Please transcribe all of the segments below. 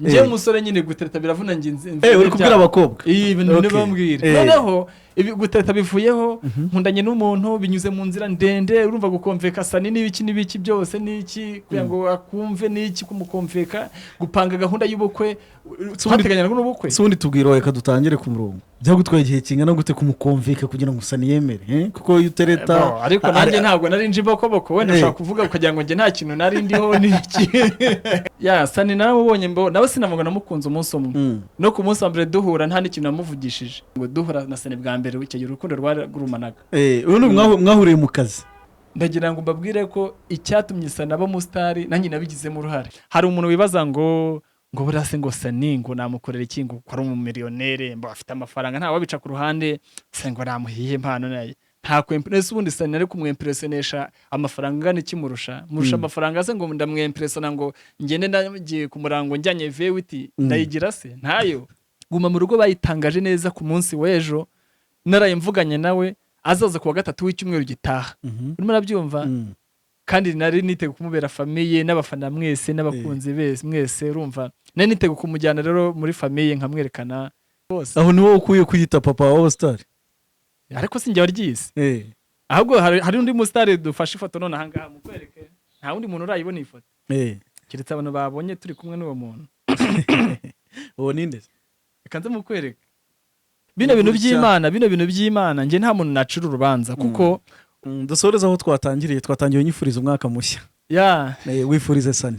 Njyewe umusore nyine gutereta biravuna njye Uri kubwira abakobwa. Iyi bintu Okay. ntibambwira. Noneho ibi gutereta bivuyeho, nkundanye n'umuntu binyuze mu nzira ndende, urumva gukomveka sani n'ibiki n'ibiki byose n'iki kugira ngo akumve n'iki kumukomveka, gupanga gahunda y'ubukwe, twateganya n'ubukwe. Si ubundi tubwira, reka dutangire ku murongo. Byagutwaye igihe kingana gute kumukomveka kugira ngo Sani yemere? Kuko iyo utereta Bo, ariko nanjye ntabwo nari nje imbokoboko, wenda ushobora kuvuga ukagira ngo njye nta kintu nari ndiho n'iki. Ya Sani naramubonye mbo nawe sinavuga namukunze umunsi umwe. No ku munsi wa mbere duhura nta n'ikintu namuvugishije. Ngo duhura na Sani bwa mbere icyo gihe urukundo rwaragurumanaga. Ubundi mwahuriye mu kazi. Ndagira ngo mbabwire ko icyatumye Sani aba umusitari nanjye nabigizemo uruhare. Hari umuntu wibaza ngo buriya se ngo Sani ngo namukorera iki, ngo ko ari umumiliyonere, ngo afite amafaranga nta wabica ku ruhande, se ngo namuhiye impano naye. Nta kwempresa, ubundi Sani ari kumwempresonesha amafaranga angana iki murusha? Murusha amafaranga se ngo ndamwempresona ngo ngende ndagiye ku murango njyanye V8 ndayigira se? Ntayo. Guma mu rugo bayitangaje neza ku munsi w'ejo, naraye mvuganye nawe azaza kuwa gatatu w'icyumweru gitaha. Urimo urabyumva? Kandi nari niteguye kumubera famille n'abafana mwese n'abakunzi bese mwese, urumva nari niteguye kumujyana rero muri famille nkamwerekana bose. Aho ni wowe ukwiye kwiyita papa wa star. Ariko sinjye waryise. Ahubwo hari undi mustar dufashe ifoto none aha ngaha mukwereke. Nta wundi muntu urayibona iyi foto. Keretse abantu babonye turi kumwe n'uwo muntu. Uwo ninde? Reka nze mukwereke. Bino bintu by'Imana, bino bintu by'Imana njye nta muntu nacira urubanza kuko Dusoreze aho twatangiye nyifuriza umwaka mushya. Ya. Wifurize Sani.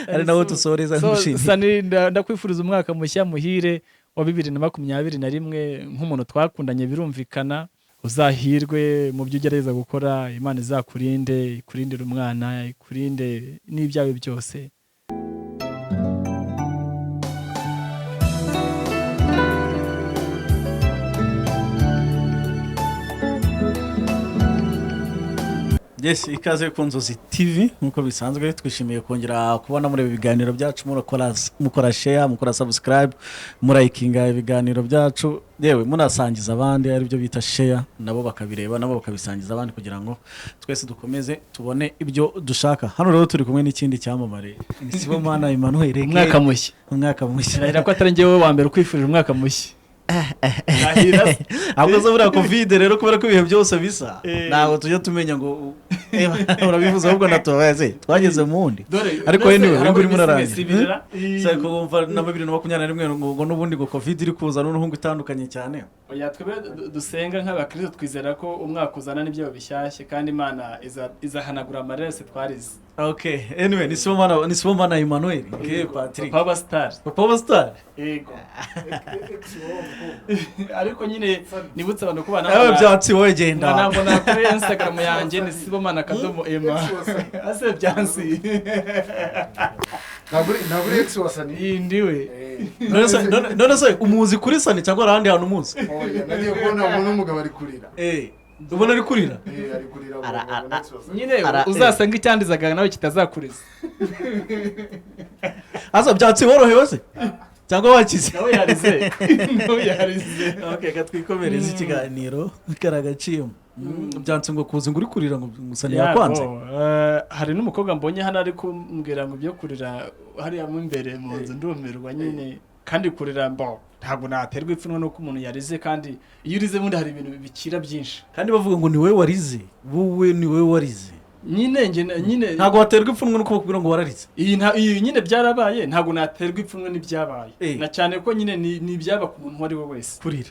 Ari nawo dusoreza nkushimye. Sani ndakwifuriza umwaka mushya muhire wa 2021 nk'umuntu twakundanye birumvikana, uzahirwe mu byo ugerageza gukora, Imana izakurinde, ikurindire umwana, ikurinde n'ibyawe byose. Yes, ikaze ku Nzozi TV nkuko bisanzwe twishimiye kongera kubona muri ibi biganiro byacu, mukora share, mukora subscribe, murayikinga ibiganiro byacu, yewe munasangiza abandi, ari byo bita share, nabo bakabireba, nabo bakabisangiza abandi kugira ngo twese dukomeze tubone ibyo dushaka. Hano rero turi kumwe n'ikindi cyamamare, ni Sibomana Emmanuel. Umwaka mushya. Umwaka mushya. Ndahira ko atari njyewe wa mbere ukwifurije umwaka mushya. Ahubwo se buriya covid rero kubera ko ibihe byose bisa ntabwo tujya tumenya ngo urabivuze, ahubwo natubaze twageze mu wundi. Ariko anyway, uri urimo urarangira se ko wumva na 2021 ngo n'ubundi ngo covid iri kuza n'uruhungu itandukanye cyane. Oya, twebwe dusenga nk'abakristo twizera ko umwaka uzana n'ibyo bishyashye kandi Imana izahanagura amarira yose twarize. Okay, anyway, ni Sibomana Emmanuel, ke Patrick. Papa Star. Papa Star. Yego. Ariko nyine nibutse abantu ko bana byatsi wowe genda. Nabona kuri Instagram yanjye ni Sibomana akadomo Emma. Ase byansi. Ntabwo uri ex wa Sani. Ndiwe. None se umuzi kuri Sani cyangwa arahandi hantu umuzi? Oya, nagiye kubona umuntu w'umugabo ari kurira. Ubona ari kurira? Ari kurira. Nyine uzasanga icyandizaga nawe kitazakuriza. Asa byatsi worohewe se? Cyangwa wakize? Nawe yarize. Nawe yarize. Okay, katwikomereza ikiganiro karagaciyemo. Byanse ngo kuza ngo uri kurira ngo Sani yakwanze. Hari n'umukobwa mbonye hano ari kumbwira ngo byo kurira hariya mu imbere mu nzu ndumirwa nyine, kandi kurira mbo ntabwo naterwa ipfunwe nuko umuntu yarize, kandi iyo urize bundi hari ibintu bikira byinshi. Kandi bavuga ngo ni wowe warize, wowe ni wowe warize. Nyine nyine ntabwo waterwa ipfunwe nuko bakubwira ngo wararize. Iyi nyine byarabaye, ntabwo naterwa ipfunwe n'ibyabaye. Na cyane ko nyine ni ibyaba ku muntu uwo ari we wese. Kurira.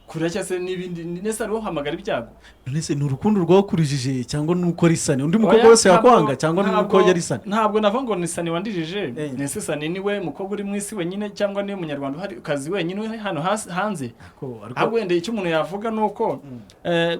Kurira cyangwa se n'ibindi, nese ari uhamagara ibyago. Nese ni urukundo rwakurijije cyangwa nuko ari Sani? Undi mukobwa wese yakwanga cyangwa nuko yari Sani? Ntabwo navuga ngo ni Sani wandirijije. Nese Sani niwe mukobwa uri mu isi wenyine cyangwa niwe munyarwanda uhari kazi wenyine uri hano hanze. Ahubwo wenda icyo umuntu yavuga nuko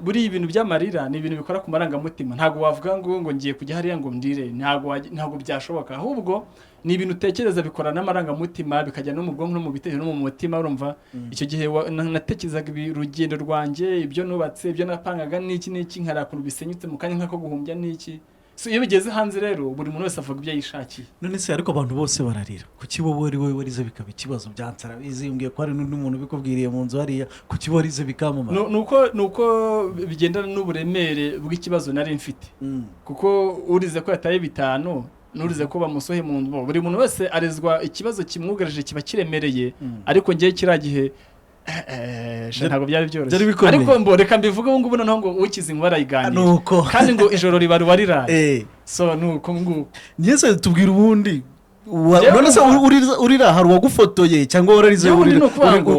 buri ibintu by'amarira ni ibintu bikora ku marangamutima. Ntabwo wavuga ngo ngiye kujya hariya ngo ndire, ntabwo byashoboka. Ahubwo ni ibintu utekereza bikora n'amarangamutima bikajya no mu bwonko no mu bitekerezo no mu mutima, urumva icyo gihe natekerezaga urugendo rwanjye, ibyo nubatse, ibyo napangaga n'iki n'iki, nkarakuntu bisenyutse mu kanya nk'ako guhumbya n'iki. So iyo bigeze hanze rero buri muntu wese avuga ibyo yishakiye. None se ariko abantu bose bararira, kuki wowe ari wowe warize bikaba ikibazo? Byansara bizimbwiye ko hari n'undi muntu bikubwiriye mu nzu hariya, kuki warize bikamamara? Nuko bigendana n'uburemere bw'ikibazo nari mfite. Kuko urize ko yataye 5 Nurize ko bamusohe mu nzu. Buri muntu wese arizwa ikibazo kimwugarije kiba kiremereye, ariko ngewe kiriya gihe sha, ntabwo byari byoroshye. Byari bikomeye. Ariko mbo reka mbivuge ubu ngubu noneho ngo ukize inkuba arayiganira. Nuko. Kandi ngo ijoro riba ruba riraye. So nuko nguko. Njye tubwira ubundi Njyewe none se urira hari uwagufotoye cyangwa wararize? Yewe urira ni ukuvuga ngo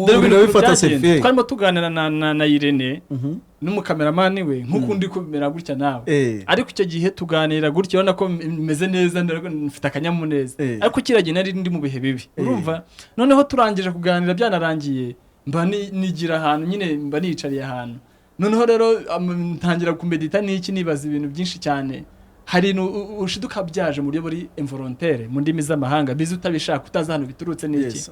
dore urira ibintu wifata byagenze. selfie? Twarimo tuganira na Irene n'umukameramani we, nk'uko ndi kumera gutya nawe. Ariko icyo gihe tuganira gutya ubona ko meze neza, mfite akanyamuneza. Ariko kiriya gihe nari ndi mu bihe bibi. Urumva, noneho turangije kuganira byanarangiye, mba nigira ahantu nyine, mba niyicariye ahantu. Noneho rero ntangira kumedita n'iki, nibaza ibintu byinshi cyane. Hari ibintu ushiduka byaje mu buryo buri involontaire, mu ndimi z'amahanga, bizi utabishaka, utazi ahantu biturutse n'iki.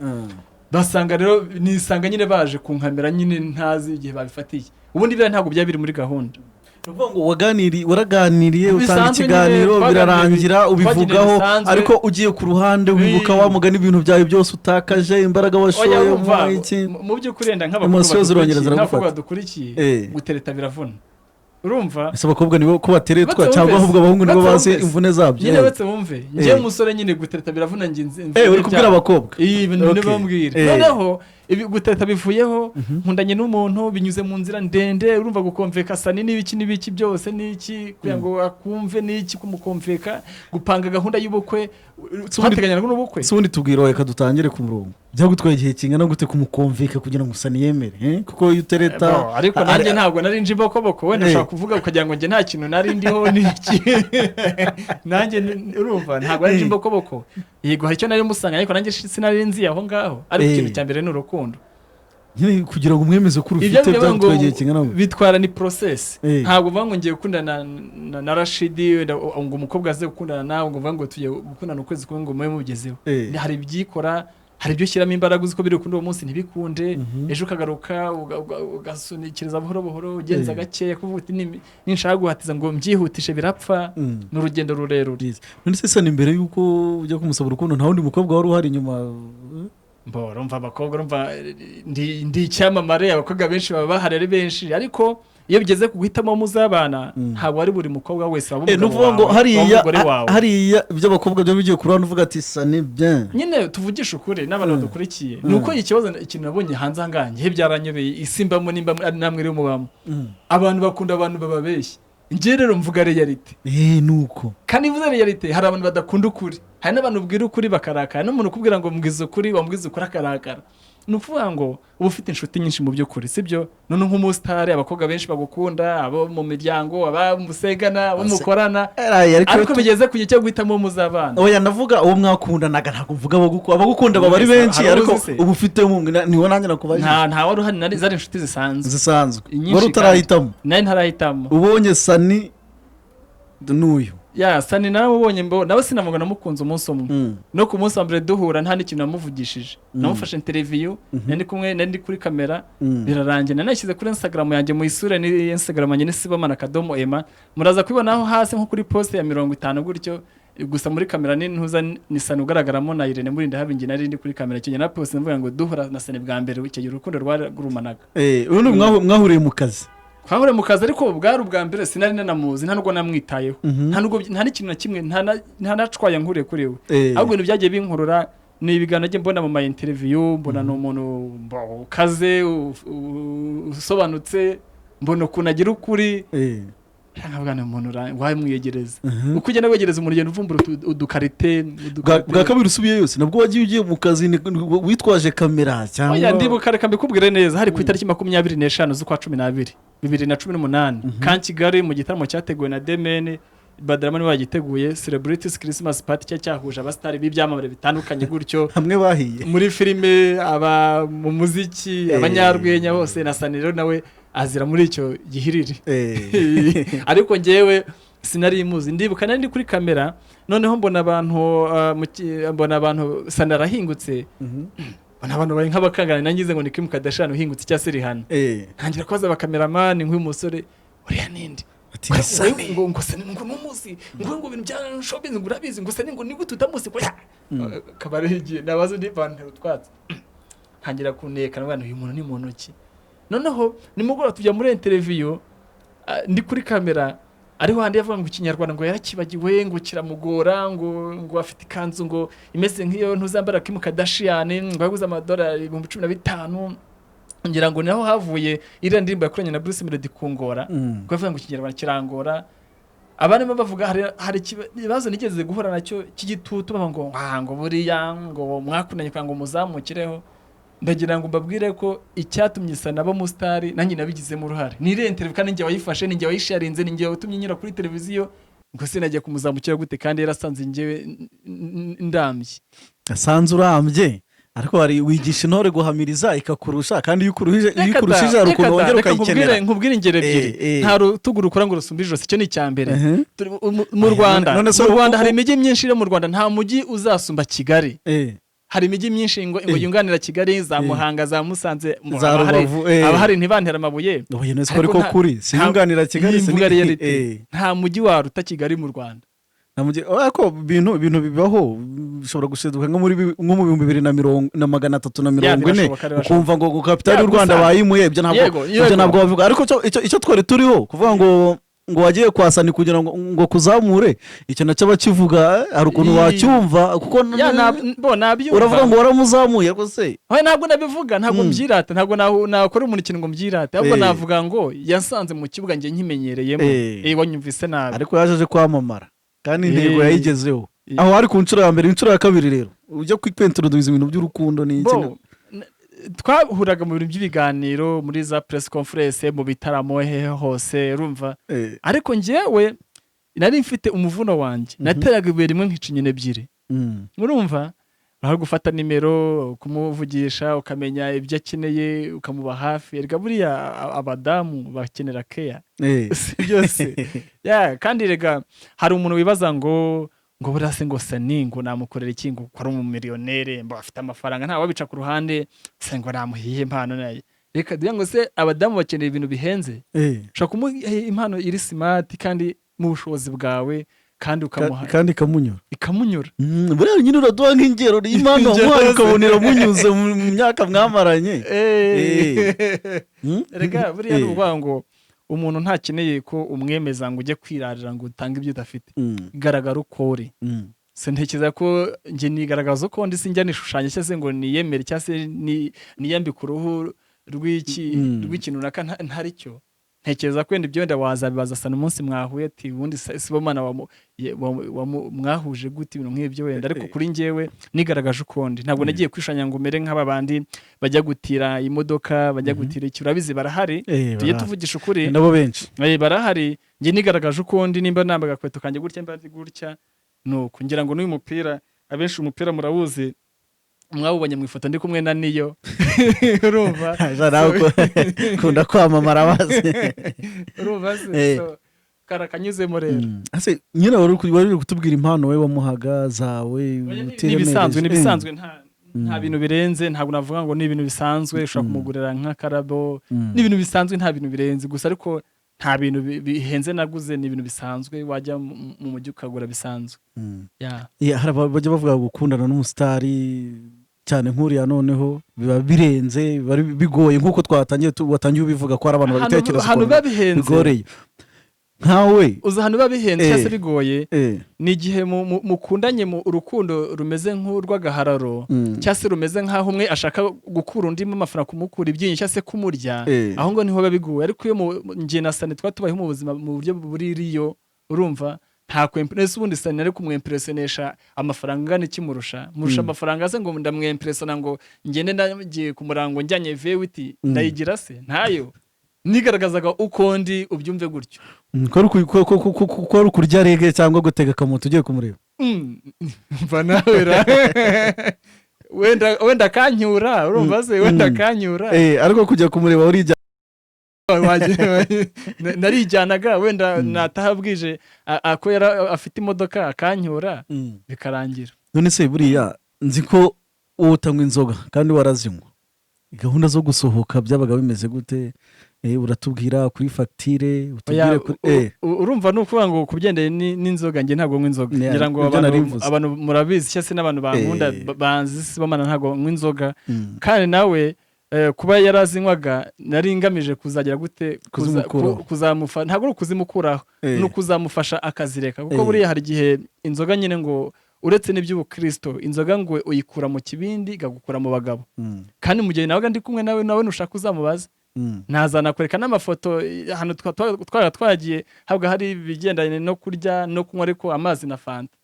Basanga rero nisanga nyine baje kunkamera nyine, ntazi igihe babifatiye. Ubundi biriya ntabwo byari biri muri gahunda. Ni ukuvuga ngo waraganiriye, utanga Bisanzwe nyine, ikiganiro, birarangira, twaganiriye ubivugaho, bisanzwe. ariko ugiye ku ruhande wibuka wa mugani ibintu byawe byose utakaje, imbaraga washoye Oya, wumva, mu iki. mu by'ukuri wenda nk'abakobwa Emotion zirongera badukurikiye, ziragufata. nk'abakobwa badukurikiye, gutereta biravuna, urumva? Ese abakobwa nibo ko bateretwa Batse cyangwa wumve ahubwo abahungu nibo batse bazi wumve imvune zabyo? Nyine batse wumve, njyewe umusore nyine gutereta biravuna, njye Uri kubwira abakobwa? Iyi bintu nibo mbwira. Noneho ibi gutereta bivuyeho, nkundanye n'umuntu binyuze mu nzira ndende. Urumva, gukomveka sani n'ibiki n'ibiki byose n'iki, kugira ngo akumve n'iki, kumukomveka, gupanga gahunda y'ubukwe, twateganyaga n'ubukwe. Si ubundi tubwira, reka dutangire ku murongo, byagutwaye igihe kingana gute kumukomvika kugira ngo usani yemere, eh? Kuko iyo utereta Bo, ariko nanjye ntabwo nari nje imbokoboko. Wenda ushobora kuvuga ukagira ngo njye nta kintu nari ndiho n'iki. Nanjye urumva ntabwo nari nje imbokoboko. Yego, hari icyo nari musanga, ariko nanjye sinari nzi aho ngaho. Ariko ikintu cya mbere ni urukundo. Nyine kugira ngo umwemeze ko Ibyo urufite bivuga ngo byagutwaye igihe kingana gute? Bitwara, ni process. Ntabwo uvuga ngo ngiye gukundana na Rashidi, wenda ngo umukobwa aze gukundana nawe, ngo uvuga ngo tugiye gukundana ukwezi kumwe ngo mube mubigezeho. Hari ibyikora, hari ibyo ushyiramo imbaraga uzi ko biri bukunde, uwo munsi ntibikunde, ejo ukagaruka ugasunikiriza buhoro buhoro, ugenza gakeya, kuvuga uti ninshaka guhatiza ngo mbyihutishe birapfa. Ni urugendo rurerure. Byiza. None se Sani, mbere y'uko ujya kumusaba urukundo, nta wundi mukobwa wari uhari inyuma? Mbo urumva abakobwa, urumva ndi icyamamare, abakobwa benshi baba bahari ari benshi, ariko iyo bigeze ku guhitamo muzabana, ntabwo ari buri mukobwa wese waba Ni umugabo ukuvuga ngo wawe, hariya waba umugore wawe. Hariya iby'abakobwa byo bigiye ku ruhande, uvuga ati Sani bien. Nyine tuvugishe ukuri n'abantu badukurikiye, ni uko ikibazo, ikintu nabonye hanze aha ngaha, njye byaranyobeye, isi mbamo nimba ari namwe rero mubamo, abantu bakunda abantu bababeshya. Njye rero mvuga réalité. Nuko. Kandi mvuze réalité, hari abantu badakunda ukuri, hari n'abantu ubwira ukuri bakarakara, n'umuntu ukubwira ngo mbwiza ukuri, wambwiza ukuri akarakara. Ni ukuvuga ngo uba ufite inshuti nyinshi mu by'ukuri, sibyo? None nk'umusitari, abakobwa benshi bagukunda, abo mu miryango, aba musegana, abo mukorana, Ariko ariko bigeze ku gihe cyo guhitamo muzabana. Oya, ndavuga uwo mwakundanaga, ntabwo mvuga abagukunda baba ari Wese, benshi. hari Ariko uzi se? uba ufite niwo nanjye nakubajije. Nta wari uhari, nari zari inshuti zisanzwe. Zisanzwe. Inyinshi. Wari utarahitamo? Nari ntarahitamo. Ubonye Sani n'uyu? Ya, Sani naramubonye, mbo nawe sinavuga namukunze umunsi umwe. No ku munsi wa mbere duhura nta n'ikintu namuvugishije. Namufashe interview, nari ndi kumwe, nari ndi kuri kamera, birarangira. Nanashyize kuri Instagram yanjye, mu isura ni Instagram yanjye ni Sibomana.Emma, muraza kubibonaho hasi nko kuri post ya 50 gutyo. Gusa muri kamera ni ntuza ni Sani ugaragaramo na Irene Murinda habi, njye nari ndi kuri kamera icyo gihe. Na post mvuga ngo duhura na Sani bwa mbere, icyo gihe urukundo rwaragurumanaga. Ubundi mwahuriye mu kazi? Twahuriye mu kazi, ariko bwari ubwa mbere, sinari nanamuzi, nta nubwo namwitayeho, nta nubwo nta n'ikintu na kimwe, nta nacwaye nkuriye kuri we. Ahubwo ibintu byagiye binkurura ni ibiganiro nagiye mbona mu ma interview, mbona ni umuntu ukaze, usobanutse, mbona ukuntu agira ukuri. Nkavuga ni umuntu wamwiyegereza. Uko ugenda wegereza umuntu, ugenda uvumbura udukarite. Udukarite. Bwa kabiri usubiye yose, nabwo wagiye ugiye mu kazi witwaje kamera cyangwa? Oya, ndibuka, reka mbikubwire neza. Hari ku itariki 25 z'ukwa 12 2018, kan Kigali, mu gitaramo cyateguwe na Demene Badrama, niwe bagiteguye, Celebrities Christmas Party, cyari cyahuje abasitari b'ibyamamare bitandukanye gutyo. Hamwe bahiye. Muri filime, aba mu muziki, abanyarwenya bose, na Sani rero nawe azira muri icyo gihiriri. Ariko njyewe sinari muzi. Ndibuka nari ndi kuri kamera, noneho mbona abantu mbona abantu, Sani arahingutse, mbona abantu bari nk'abakangana, nangize ngo ni Kim Kardashian uhingutse cyangwa se Rihanna. Ntangira kubaza abakameramani nk'uyu musore uriya ninde? Ati ni Sani. Ngo Sani ngo numuzi, ngo ibintu bya showbiz ngo urabizi, ngo Sani ngo ni gute utamuzi? Ngo akaba ari igihe nabaza undi bantera utwatsi, ntangira kuneka ndavuga nti uyu muntu ni muntu ki? Noneho nimugoroba tujya muri interview, ndi kuri kamera. Ariho handi yavuga ngo Ikinyarwanda ngo yarakibagiwe, ngo kiramugora, ngo afite ikanzu ngo imeze nk'iyo ntuzambara Kim Kardashian, ngo yaguze amadolari 15,000. Ngira ngo naho havuye iriya ndirimbo yakoranye na Bruce Melody, "Kungora", ngo yavuga ngo Ikinyarwanda kirangora. Abarimo bavuga hari ikibazo nigeze guhura nacyo cy'igitutu, bavuga ngo "Ah, ngo buriya ngo mwakundanye kugira ngo muzamukireho." Ndagira ngo mbabwire ko icyatumye Sanabo umusitari nanjye nabigizemo uruhare. Ni iriya interview, kandi njye wayifashe, ni njye wayisharinze, ni njye watumye nyura kuri televiziyo. Ngo se najya kumuzamukira gute kandi yarasanze njyewe ndambye? Asanze urambye, ariko hari wigisha intore guhamiriza ikakurusha, kandi iyo ukuruhije, iyo Reka da, ikurushije hari reka ukuntu da, wongera reka ukayikenera. Nkubwire ingero ebyiri. Nta rutugu rukora ngo rusumbe ijosi, icyo ni icya mbere. Mu Aya, Rwanda, none se mu Rwanda hari imijyi myinshi iri mu Rwanda, nta mujyi uzasumba Kigali. Hari imijyi myinshi ngo yunganira Kigali, za Muhanga, za Musanze, Za Rubavu, abahari ntibantera amabuye. Oya, none se ko Ariko ariko kuri siyunganira Kigali iyi se mvuga reality. Nta mujyi waruta Kigali mu Rwanda. Ariko ibintu bibaho, bishobora gushiduka nko mu bihumbi bibiri na mirongo na magana atatu na mirongo ine, Birashoboka, birashoboka. ukumva ngo kapitali Ya, y'u Rwanda gusa- bayimuye. Ibyo ntabwo Yego, ibyo yego. ntabwo babivuga. Ariko icyo twari turiho kuvuga ngo wagiye kwasana kugira ngo kuzamure, icyo nacyo bakivuga, hari ukuntu wacyumva kuko Ya, bo nabyumva. uravuga ngo waramuzamuye, ariko se Oya, ntabwo nabivuga, ntabwo mbyirata, ntabwo nakora umuntu ikintu ngo mbyirate, ahubwo navuga ngo yasanze mu kibuga njye nkimenyereyemo. Wanyumvise nabi. Ariko yaje aje kwamamara kandi intego yayigezeho. Aho hari ku nshuro ya mbere. Inshuro ya kabiri rero ujya kwintroduce ibintu by'urukundo ni iki? Bo, twahuraga mu bintu by'ibiganiro, muri za press conference, mu bitaramo, hehe hose, urumva. Ariko njyewe nari mfite umuvuno wanjye, nateraga ibuye rimwe nkica inyoni ebyiri. Urumva, aho gufata nimero, kumuvugisha, ukamenya ibyo akeneye, ukamuba hafi. Erega buriya abadamu bakenera keya, si byose ya. Kandi rega hari umuntu wibaza ngo buriya se ngo Sani ngo namukorera iki, ngo ko ari umumiliyonere, ngo afite amafaranga nta wabica ku ruhande, se ngo namuhiye impano naye? Reka duhe ngo se abadamu bakeneye ibintu bihenze? Ushobora kumuha impano iri smart kandi mu bushobozi bwawe, kandi ukamuha Kandi ikamunyura. Ikamunyura. Buriya nyine uraduha nk'ingero impano Ingero wamuhaye ze. ukabona iramunyuze mu myaka mwamaranye. Rega buriya ni ukuvuga ngo umuntu ntakeneye ko umwemeza ngo ujye kwirarira, ngo utange ibyo udafite. Garagara uko uri. Sintekereza ko njye nigaragaza uko ndi, sinjya nishushanya cyangwa se ngo niyemere cyangwa se niyambike uruhu rw'iki rw'ikintu runaka ntari cyo. Ntekereza ko wenda ibyo wenda wazabibaza Sana umunsi mwahuye, ati ubundi Sibomana mwahuje gute, ibintu nk'ibyo wenda. Ariko kuri njyewe nigaragaje ukundi, ntabwo nagiye kwishushanya ngo umere nk'aba bandi bajya gutira imodoka, bajya gutira iki, urabizi barahari, tujye Barahari. tuvugisha ukuri. Ni nabo benshi. Barahari. Njye nigaragaje ukundi, nimba nambaye agakweto kanjye gutya, mba ndi gutya, nuko ngira ngo n'uyu mupira, abenshi umupira murawuzi, mwawubonye mu ifoto ndi kumwe na Niyo, urumva. Ja, nawe kunda kwamamara maze. Urumva se? So, karakanyuzemo rero. Ase nyine wari uri kutubwira impano wowe wamuhaga zawe Ni ibisanzwe, ni ibisanzwe, nta bintu birenze. Ntabwo navuga ngo ni ibintu bisanzwe, ushobora kumugurira nk'akarabo, ni ibintu bisanzwe, nta bintu birenze gusa. Ariko nta bintu bihenze naguze, ni ibintu bisanzwe wajya mu mujyi ukagura bisanzwe. Yeah. Yeah, hari bajya bavuga gukundana n'umusitari cyane nk'uriya, noneho biba birenze, biba ari bigoye nk'uko twatangiye watangiye ubivuga ko hari abantu babitekereza Ahantu ukuntu biba bihenze, bigoreye nkawe. Uzi ahantu biba bihenze cyangwa se bigoye? Ni igihe mukundanye mu urukundo rumeze nk'urw'agahararo, cyangwa se rumeze nk'aho umwe ashaka gukura undi mo amafaranga, kumukura ibyinyo cyangwa se kumurya. Aho ngo niho biba bigoye. Ariko iyo njye na Sani twaba tubayeho mu buzima mu buryo buririyo, urumva, nta kwempresa. Ubundi Sani ari kumwempresonesha amafaranga angana iki? Murusha amafaranga se ngo ndamwempresona, ngo ngende ndagiye ku murango njyanye V8? Ndayigira se? Ntayo. Nigaragazaga uko ndi, ubyumve gutyo. Ko ari ko ari ukurya rege cyangwa gutega akamoto ugiye kumureba. Mva nawe ra, wenda akanyura, urumva se, wenda akanyura. Ariko kujya kumureba urijya Narijyanaga, wenda nataha bwije, ko yari afite imodoka akanyura, bikarangira. None se buriya nzi ko wowe utanywa inzoga kandi warazinywa, gahunda zo gusohoka byabaga bimeze gute? Uratubwira kuri fagitire, utubwire Oya, kuri urumva, ni ukuvuga ngo ku bigendanye n'inzoga, njye ntabwo nywa inzoga. Yeah, ngira ngo nibyo nari mvuze. Abantu murabizi cyangwa se n'abantu bankunda, banzi Sibomana, ntabwo nywa inzoga. Kandi nawe Kuba yarazinywaga, nari ngamije kuzagira gute? Kuzimukuraho. Kuzamufa, ntabwo ari ukuzimukuraho, ni ukuzamufasha akazireka, kuko buriya hari igihe inzoga nyine, ngo uretse n'iby'ubukristo, inzoga ngo uyikura mu kibindi ikagukura mu bagabo. Kandi mu gihe nabaga ndi kumwe nawe, nawe nushaka uzamubaza, ntazanakwereka n'amafoto ahantu twabaga twagiye, habwa hari ibigendanye no kurya no kunywa, ariko amazi na fanta.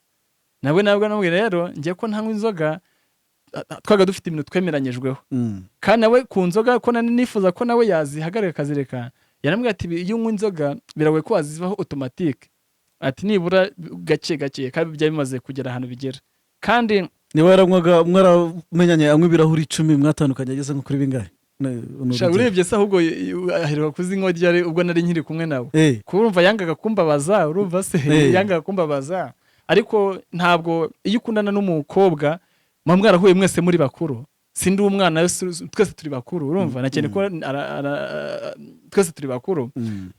Nawe nabwo namwe rero ngiye ko ntanywa inzoga, twabaga dufite ibintu twemeranyijweho. Kandi nawe ku nzoga, ko nani nifuza ko nawe yazihagarika akazireka, yaramubwiye ati: "Iyo unywa inzoga biragoye ko wazivaho automatique," ati "nibura gake gake," kandi byari bimaze kugera ahantu bigera kandi. Niba yaranywaga, mwaramenyanye anywa ibirahuri 10, mwatandukanye ageze nko kuri bingahe? Ni Sha, urugero. Urebye se ahubwo aheruka kuzinywa ryari ubwo nari nkiri kumwe nawe? Kuba urumva yangaga kumbabaza, urumva se? Yangaga kumbabaza, ariko ntabwo iyo ukundana n'umukobwa muba mwarahuye mwese muri bakuru. Sindi umwana, twese turi bakuru, urumva, na cyane ko twese turi bakuru.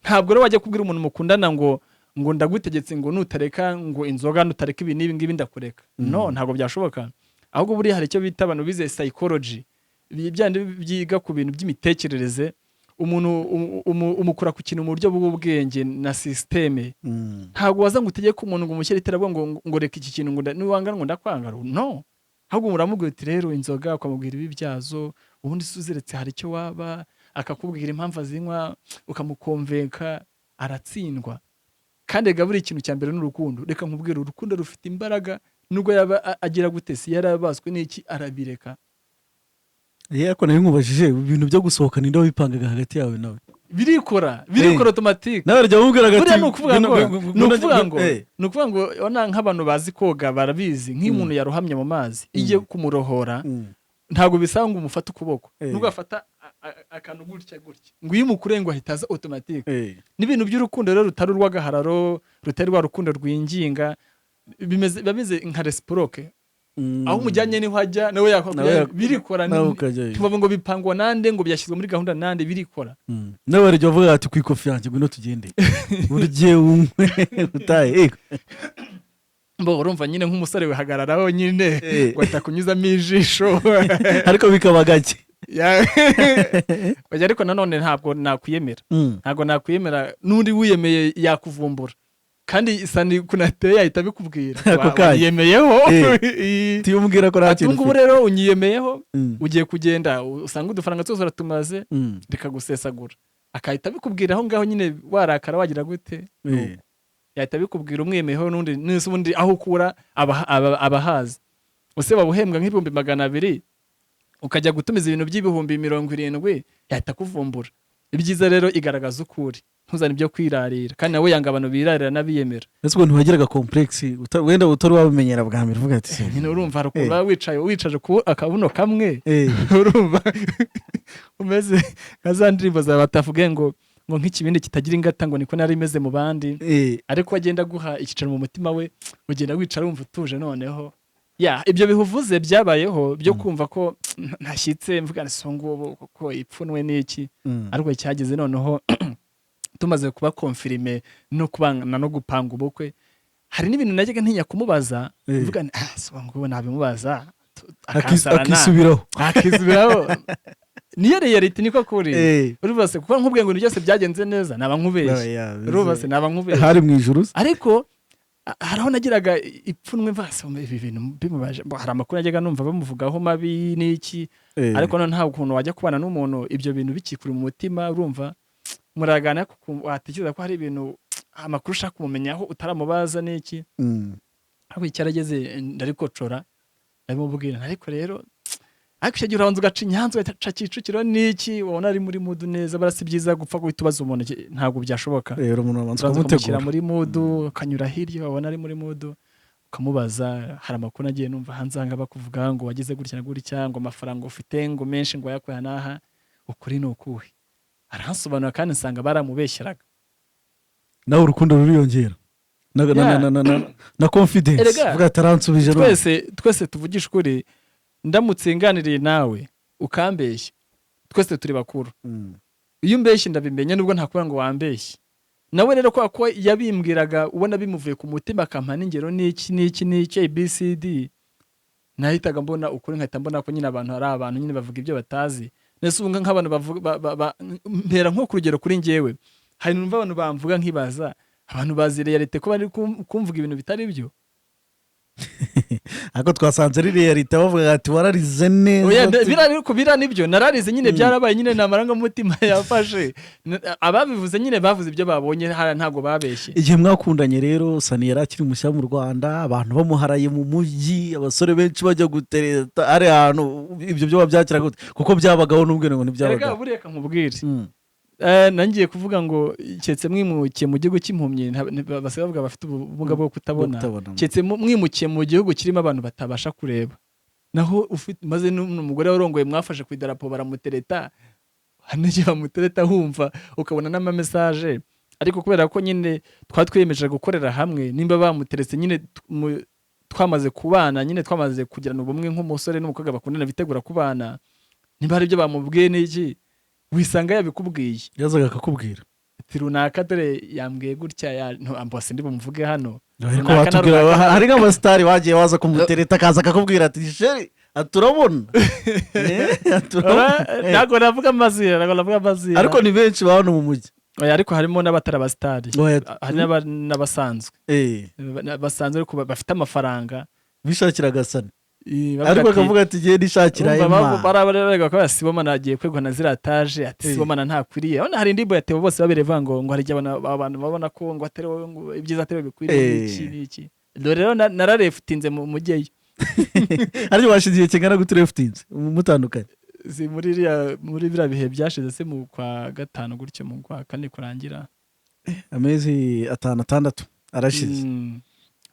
Ntabwo rero wajya kubwira umuntu mukundana ngo ndagutegetse, ngo nutareka ngo inzoga, nutareka ibi n'ibi ngibi, ndakureka. No, ntabwo byashoboka. Ahubwo buriya hari icyo bita, abantu bize psychology, byandi byiga ku bintu by'imitekerereze, umuntu umukura ku kintu mu buryo bw'ubwenge na système. Ntabwo waza ngo utegeke umuntu, ngo umushyire iterabwoba, ngo reka iki kintu, ngo niwanga ngo ndakwanga. No, ahubwo muramubwira uti: "Rero inzoga," ukamubwira ibibi byazo, ubundi se uziretse hari icyo waba, akakubwira impamvu azinywa, ukamukonvenka, aratsindwa. Kandi rega buri ikintu cya mbere ni urukundo. Reka nkubwire, urukundo rufite imbaraga. Nubwo yaba agira gute, si yarabaswe n'iki, arabireka. Ariko nari nkubajije ibintu byo gusohoka, ninde wabipangaga hagati yawe nawe? Birikora, birikora automatique. Nawe arajya amubwira ati Buriya ni ukuvuga ngo ni ukuvuga ngo ni ukuvuga ngo urabona nk'abantu bazi koga barabizi, nk'iyo umuntu yarohamye mu mazi, iyo ugiye kumurohora, ntabwo bisaba ngo umufate ukuboko, nubwo afata akantu gutya gutya, ngo iyo umukureye ngo ahita aza automatique. N'ibintu by'urukundo rero rutari urw'agahararo, rutari rwa rukundo rwinginga, bimeze, biba bimeze nka réciproque. Aho umujyanye niho ajya nawe. Nawe Birikora. Nawe ukajyayo. Tubavuga ngo bipangwa nande, ngo byashyizwe muri gahunda nande, birikora. Nawe arajya avuga ati: "Ku ikofi yanjye, ngwino tugende urye, unywe, utahe." Mbo urumva nyine nk'umusore wihagararaho nyine, ngo atakunyuzamo ijisho. Ariko bikaba gake. Oya, ariko nanone ntabwo nakwiyemera. Ntabwo nakwiyemera, n'undi wiyemeye yakuvumbura, kandi sani kunateye yahita abikubwira. Ako kanya. Wanyiyemeyeho. Tiyumubwira ko nta Ati kintu ubu ngubu ufite. rero unyiyemeyeho, ugiye kugenda usanga udufaranga twose uratumaze, reka gusesagura. Akahita abikubwira aho ngaho nyine, warakara wagira gute, yahita abikubwira umwiyemeyeho. N'undi nese ubundi aho ukura abahazi use waba uhembwa nk'200,000, ukajya gutumiza ibintu by'70,000, yahita akuvumbura. Ibyiza rero igaragaza ukuri, ntuzane ibyo kwirarira, kandi nawe yanga abantu birarira n'abiyemera. Ese ubwo ntiwagiraga complexe, wenda utari wabimenyera bwa mbere, uvuga ati Nyine urumva hari ukuntu waba wicaye, wicaje ku akabuno kamwe, urumva umeze nka za ndirimbo za batavuge ngo nk'ikibindi kitagira ingata, ngo niko nari imeze mu bandi. Ariko agenda aguha icyicaro mu mutima we, ugenda wicara wumva utuje. Noneho ya ibyo bihuvuze byabayeho byo kumva ko ntashyitse, mvuga nti: "So ngubu kuko ipfunwe n'iki?" Ariko cyageze noneho tumaze kuba confirmé no kubana no gupanga ubukwe, hari n'ibintu najyaga ntinya kumubaza, mvuga nti: "Ah, so ngubu nabimubaza akansarana." Akisubiraho. Akisubiraho, niyo reality, niko kuri. Urumva se, kuko nkubwiye ngo ibintu byose byagenze neza, naba nkubeshye. Urumva se, naba nkubeshye. Hari mu ijuru se? Ariko hari aho nagiraga ipfunwe, mvase ibi bintu bimubaje. Bo, hari amakuru najyaga numva bamuvugaho mabi n'iki, ariko none nta ukuntu wajya kubana n'umuntu ibyo bintu bikikuri mu mutima. Urumva muraganira, kuko watekereza ko hari ibintu, amakuru ushaka kumumenyaho utaramubaza n'iki. Ariko icyarageze ndarikocora, ndabimubwira. Ariko rero, ariko icyo gihe urabanza ugaca inyanza, ugaca Kicukiro n'iki, wabona ari muri mood neza. Barasi byiza gupfa guhita ubaza umuntu, ntabwo byashoboka. Rero umuntu abanza Urabanza ukamushyira kumutegura. muri mood, ukanyura hirya, wabona ari muri mood ukamubaza: "Hari amakuru nagiye numva hanze aha ngaha bakuvuga ngo wagize gutya na gutya, ngo amafaranga ufite ngo menshi, ngo wayakuye aha n'aha, ukuri ni ukuhe?" Aransobanura, kandi nsanga baramubeshyeraga. Nawe urukundo ruriyongera na confidence. Erega, uvuga ati: "Aransubije none." Twese tuvugisha ukuri, ndamutse nganiriye nawe ukambeshya, twese turi bakuru, iyo umbeshye ndabimenya, nubwo ntakubwira ngo wambeshye. Nawe rero kubera ko yabimbwiraga ubona bimuvuye ku mutima, akampa n'ingero n'iki n'iki n'iki ABCD, nahitaga mbona ukuri, nkahita mbona ko nyine abantu ari abantu nyine bavuga ibyo batazi. Nese ubu nk'abantu bavuga mpera nko ku rugero kuri njyewe, hari numva abantu bamvuga nkibaza, abantu bazi réalité ko bari kumvuga ibintu bitari byo. Ariko twasanze ari réalité, bavuga ati wararize neza. Oya, biriya ariko biriya nibyo, nararize nyine, byarabaye nyine, ni amarangamutima yafashe. Ababivuze nyine bavuze ibyo babonye hariya, ntabwo babeshye. Igihe mwakundanye rero, Sani yari akiri mushya mu Rwanda, abantu bamuharaye mu mujyi, abasore benshi bajya gutereta ari ahantu. Ibyo byo wabyakira gute? Kuko byabagaho n'ubwo ngo Erega ntibyabagaho. Buriya nkubwire, nangiye kuvuga ngo keretse mwimukiye mu gihugu cy'impumyi, basigaye bavuga bafite ubumuga bwo kutabona. Kutabona. Keretse mwimukiye mu gihugu kirimo abantu batabasha kureba, naho ufite maze n'umugore warongoye mwafashe ku idarapo baramutereta, hari n'igihe bamutereta wumva ukabona n'ama message. Ariko kubera ko nyine twari twiyemeje gukorera hamwe, nimba bamuteretse nyine twamaze kubana nyine, twamaze kugirana ubumwe nk'umusore n'umukobwa bakundana bitegura kubana, niba hari ibyo bamubwiye n'iki, wisanga yabikubwiye. Yazaga akakubwira? Ati runaka dore yambwiye gutya ya no, ambose ndi bumuvuge hano. Ariko Runaka na watubwira runaka. Hari nk'abasitari bagiye baza kumutereta, akaza akakubwira ati chéri, aturabona. Aturabona. Ntabwo navuga amazina, ntabwo navuga amazina. Ariko ni benshi ba hano mu mujyi. Oya, ariko harimo n'abatari abasitari. Oya. Hari n'abasanzwe, basanzwe ariko bafite amafaranga. Bishakira Sani. Bavuga Ariko ati, akavuga ati ngiye nishakira urumva Emma. Bararega ko Sibomana agiye kwegwa ziriya taje, ati Sibomana ntakwiriye. Urabona hari indirimbo yatewe bose babiri ivuga ngo hari igihe abantu babona ko ngo atari wowe, ngo ibyiza atari wowe bikwiriye, n'iki n'iki. Dore rero nararefutinze mu mujyeyo. Ariko washize igihe kingana gute urefutinze mutandukanye? Si muri iriya, muri biriya bihe byashize, se mu kwa gatanu gutyo, mu kwa kane kurangira. Amezi 5, 6 arashize.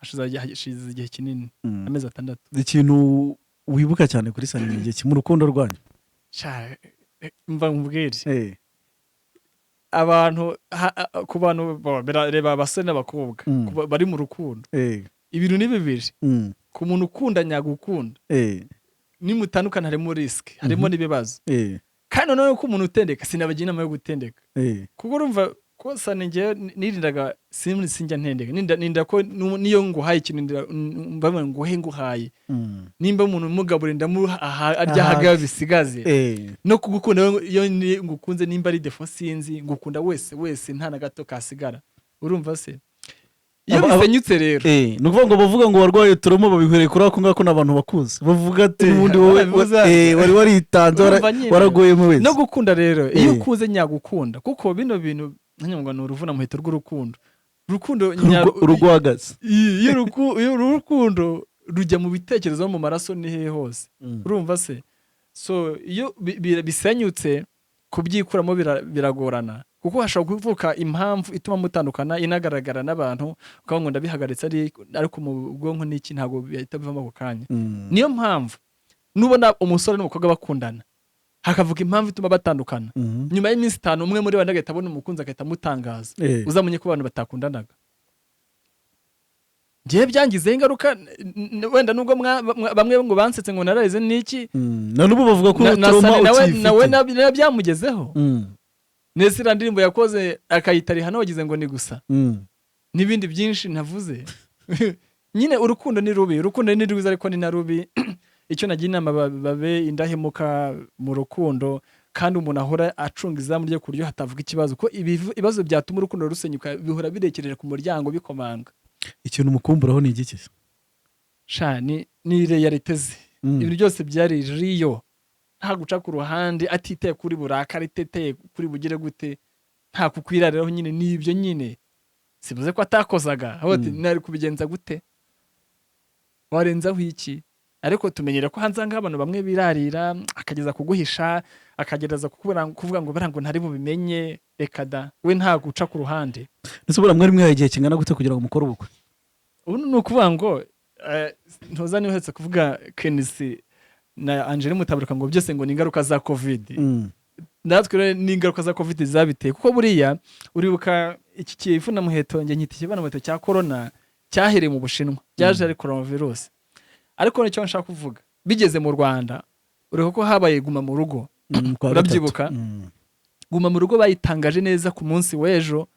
Hashize igihe kinini, amezi 6. Ikintu wibuka cyane kuri Sani ni igihe mu rukundo rwanyu? Sha, mva nkubwire, abantu ku bantu reba abasore n'abakobwa bari mu rukundo, ibintu ni bibiri. Ku muntu ukunda nyagukunda, nimutandukana harimo risque, harimo n'ibibazo. Kandi noneho ko umuntu utendeka, sinabagira inama yo gutendeka, kuko urumva ko Sani njyewe nirindaga, sinjya ntendeka. Ninda ko niyo nguhaye ikintu, mba nguhe nguhaye. Nimba umuntu umugaburira, ndamuha arya ahaga bisigaze. No kugukunda iyo ngukunze, nimba ari défaut sinzi, ngukunda wese wese, nta na gato kasigara. Urumva se iyo bisenyutse rero, Ni ukuvuga ngo bavuga ngo warwaye trauma, babihereye kuri ako ngako n'abantu bakuzi bavuga ati ubundi wowe Barabivuze. Wari waritanze, Urumva nyine. waragoyemo wese. No gukunda rero, iyo ukunze nyagukunda, kuko bino bintu ngo ni uruvuna muheto rw'urukundo, urukundo Urugwagaze. Iyo urukundo rujya mu bitekerezo no mu maraso, ni hehe hose. Urumva se, so iyo bisenyutse, kubyikuramo biragorana, kuko hashobora kuvuka impamvu ituma mutandukana inagaragara n'abantu, ukavuga ngo ndabihagaritse, ariko mu bwonko n'iki ntabwo bihita bivamo ako kanya. Niyo mpamvu nubona umusore n'umukobwa bakundana, hakavuka impamvu ituma batandukana, nyuma y'iminsi 5 umwe muri bo agahita abona umukunzi, agahita amutangaza, uzamenye ko abantu batakundanaga. Ngewe byangizeho ingaruka, wenda nubwo bamwe ngo bansetse ngo nararize n'iki. Na n'ubu bavuga ko Na trauma Sani nawe ukiyifite. nawe byamugezeho. Nese iriya ndirimbo yakoze akayita Rihana, wagize ngo ni gusa n'ibindi byinshi navuze nyine. Urukundo ni rubi, urukundo ni rwiza ariko ni na rubi. Icyo nagira inama, babe indahemuka mu rukundo, kandi umuntu ahora acunga izamu rye ku buryo hatavuga ikibazo, ko ibibazo byatuma urukundo rusenyuka bihora birekereje ku muryango bikomanga. Ikintu umukumburaho ni igiki? Sha, ni réalité ze. Ibintu byose byari riyo, nta guca ku ruhande, atitaye kuri burakari, atitaye kuri bugire gute, nta kukwirariraho nyine, ni ibyo nyine. Sibuze ko atakozaga ahubwo ati nari kubigenza gute, warenzaho iki? Ariko tumenyera ko hanze aha ngaha abantu bamwe birarira, akageza kuguhisha, akagereza kukubwira, kuvuga ngo bariya ngo ntari bubimenye. Reka da, we nta guca ku ruhande. Ese buriya mwari mwihaye igihe kingana gute kugira ngo mukore ubukwe? Ubu ni ukuvuga ngo ntuza niba uherutse kuvuga Kenisi na Angela Mutabaruka ngo byose ngo ni ingaruka za COVID. Natwe rero ni ingaruka za COVID zabiteye, kuko buriya uribuka iki kivunamuheto, njye nkita ikivunamuheto cya corona, cyahereye mu Bushinwa, byaje ari coronavirus. Ariko nicyo nshaka kuvuga, bigeze mu Rwanda, uribuka ko habaye guma mu rugo? Kwa Urabyibuka? gatatu. Guma mu rugo bayitangaje neza ku munsi w'ejo,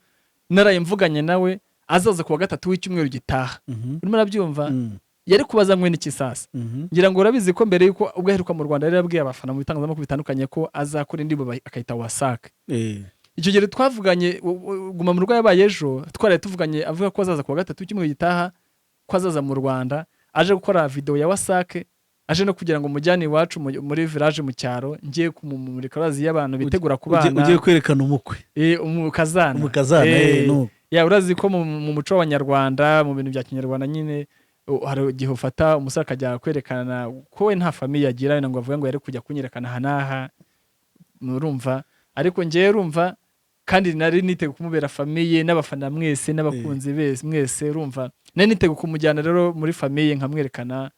naraye mvuganye nawe, azaza ku wa gatatu w'icyumweru gitaha. Urimo urabyumva? Yari kubaza ngo n'iki sasa? Ngira ngo urabizi ko mbere yuko ubwo aheruka mu Rwanda yari yabwiye abafana mu bitangazamakuru bitandukanye ko azakora indirimbo akayita Wasake. Icyo gihe twavuganye, Guma mu Rugo yabaye ejo, twaraye tuvuganye, avuga ko azaza kuwa gatatu w'icyumweru gitaha, ko azaza mu Rwanda aje gukora video ya Wasake, aje no kugira ngo mujyane iwacu muri village mu cyaro, ngiye kumumurika. Urazi iyo abantu bitegura kubana. Ugiye kwerekana umukwe. Umukazana. Umukazana. Nuko. Ya, urazi ko mu muco w'Abanyarwanda, mu bintu bya kinyarwanda nyine, hari igihe ufata umusore akajya kwerekana ko we nta famille agira, wenda ngo avuge ngo yari kujya kunyerekana aha n'aha, urumva? Ariko ngewe urumva kandi nari niteguye kumubera famille n'abafana mwese n'abakunzi bese mwese, urumva nari niteguye kumujyana rero muri famille nkamwerekana.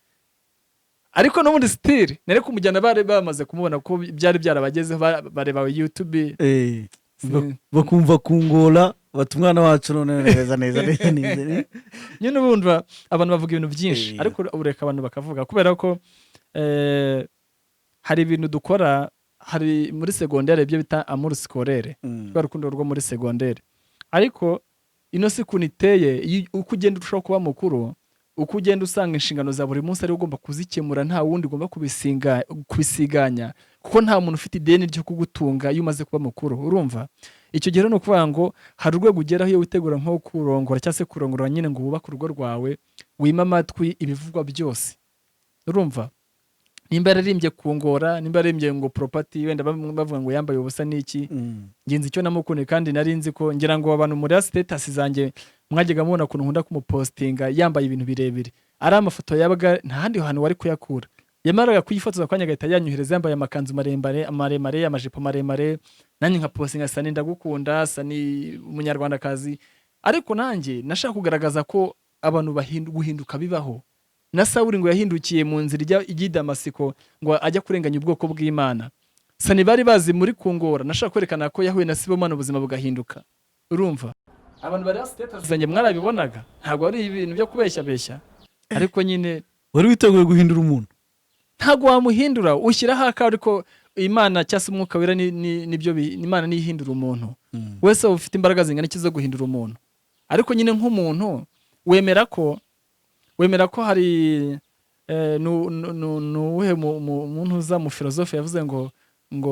Ariko n'ubundi still nari kumujyana bari bamaze kumubona, ko byari byarabagezeho, bareba YouTube. Bakumva kungora bati: "Umwana wacu none neza neza neza neza." Nyine urumva abantu bavuga ibintu byinshi, ariko ureka abantu bakavuga kubera ko hari ibintu dukora, hari muri segondere ibyo bita amour scolaire, rwa rukundo rwo muri segondere. Ariko ino si ukuntu iteye, iyo uko ugenda urushaho kuba mukuru, uko ugenda usanga inshingano za buri munsi ari ugomba kuzikemura, nta wundi ugomba kubisiganya, kuko nta muntu ufite ideni ryo kugutunga iyo umaze kuba mukuru. Urumva icyo gihe rero ni ukuvuga ngo hari urwego ugeraho iyo witegura nko kurongora cyangwa se kurongora nyine ngo wubake urugo rwawe, wima amatwi ibivugwa byose. Urumva nimba yararimbye kungora, nimba yararimbye ngo property, wenda bamwe bavuga ngo yambaye ubusa n'iki, ngenzi icyo namukunde. Kandi nari nzi ko, ngira ngo abantu muri status zanjye mwajyaga mubona ukuntu nkunda kumupostinga yambaye ibintu birebire, ari amafoto yabaga nta handi hantu wari kuyakura. Yamaraga kuyifotoza akanya agahita yanyohereza yambaye amakanzu maremare maremare, amajipo maremare, nanjye nka postinga: "Sani ndagukunda, Sani umunyarwandakazi." Ariko nanjye nashaka kugaragaza ko abantu guhinduka bibaho. Na Sawuli ngo yahindukiye mu nzira ijya i Damasiko ngo ajya kurenganya ubwoko bw'Imana. Sani bari bazi muri kungora, nashaka kwerekana ko yahuye na Sibomana ubuzima bugahinduka. Urumva abantu bari status zanjye mwarabibonaga, ntabwo ari ibintu byo kubeshya beshya, ariko nyine Wari witeguye guhindura umuntu? Ntabwo wamuhindura, ushyiraho akawe, ariko Imana cyangwa se Umwuka Wera nibyo Imana niyo ihindura umuntu wese. Uba ufite imbaraga zingana iki zo guhindura umuntu? Ariko nyine nk'umuntu wemera ko hari nuwuhe muntu uza mu filozofe yavuze ngo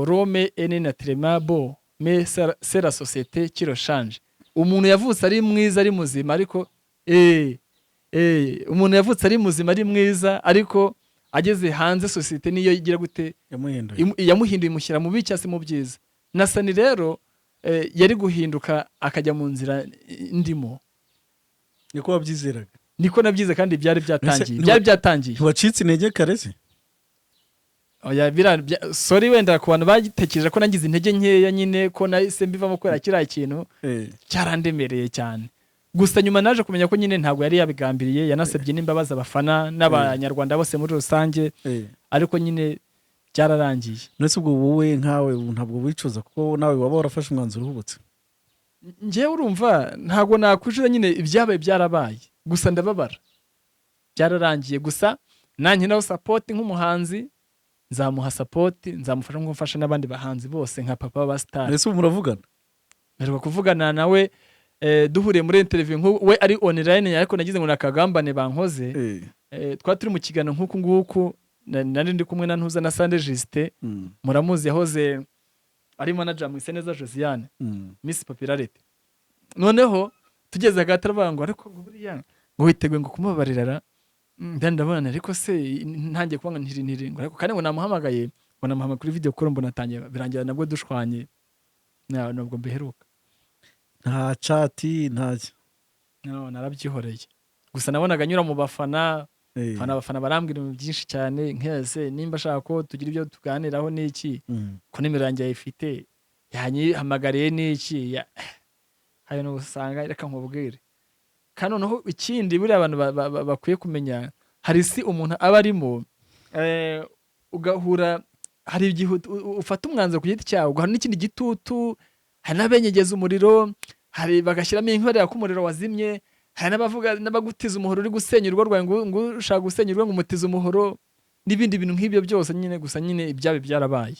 "L'homme est naturellement bon, mais c'est la société qui le change." Umuntu yavutse ari mwiza, ari muzima, ariko umuntu yavutse ari muzima, ari mwiza, ariko ageze hanze sosiyete niyo igira gute? Yamuhinduye. Yamuhinduye, imushyira mu bibi cyangwa se mu byiza. Na Sani rero yari guhinduka akajya mu nzira ndimo. Niko wabyizeraga? Niko nabyize, kandi byari byatangiye. Ese Byari byatangiye. Ntiwacitse intege kare se? Oya, sorry wenda ku bantu bagitekereje ko nagize intege nkeya nyine, ko nahise mbivamo kubera kiriya kintu cyarandemereye cyane. Gusa nyuma naje kumenya ko nyine ntabwo yari yabigambiriye, yanasabye n'imbabazi abafana n'Abanyarwanda bose muri rusange, ariko nyine byararangiye. Ndetse ubwo wowe nkawe ubu ntabwo wicuza, kuko nawe waba warafashe umwanzuro uhubutse? Njyewe urumva ntabwo nakwicuza nyine, ibyabaye byarabaye, gusa ndababara, byararangiye. Gusa nanjye nawe support nk'umuhanzi nzamuha support, nzamufasha nk'uko mfasha n'abandi bahanzi bose nka papa wa star. Mbese ubu muravugana? Mperuka kuvugana nawe duhuriye muri interview we ari online, ariko nagize ngo nakagambane bankoze. Twari turi mu kiganiro nk'uku nguku, nari ndi kumwe na Ntuza na Sande Justin. Muramuzi, yahoze ari manager Mwiseneza Josiane, Miss Popularity. Noneho tugeze hagati aravuga ngo: "Ariko ngo buriya ngo witeguye ngo kumubabarira ra?" Ndabona ariko se ntangiye kuvuga ngo ntiri ntiri ngo ariko kandi ngo namuhamagaye, ngo namuhamagaye kuri video call, mbona atangiye, birangira nabwo dushwanye. Ntabwo mbiheruka. Nta chat, nta No, narabyihoreye. Gusa nabonaga anyura mu bafana. Abafana barambwira ibintu byinshi cyane, nkese nimba ashaka ko tugira ibyo tuganiraho n'iki, ko nimero yanjye ayifite, yanyihamagariye n'iki? Hari n'usanga, reka nkubwire kandi noneho ikindi buriya abantu bakwiye kumenya, hari isi umuntu aba arimo, ugahura, hari igihe ufata umwanzuro ku giti cyawe, ugahura n'ikindi gitutu, hari n'abenyegeza umuriro, hari bagashyiramo inkwi bareba ko umuriro wazimye, hari n'abavuga n'abagutiza umuhoro uri gusenya urugo rwawe, ngo ushaka gusenya urugo ngo umutize umuhoro n'ibindi bintu nk'ibyo byose nyine. Gusa nyine ibyabo byarabaye.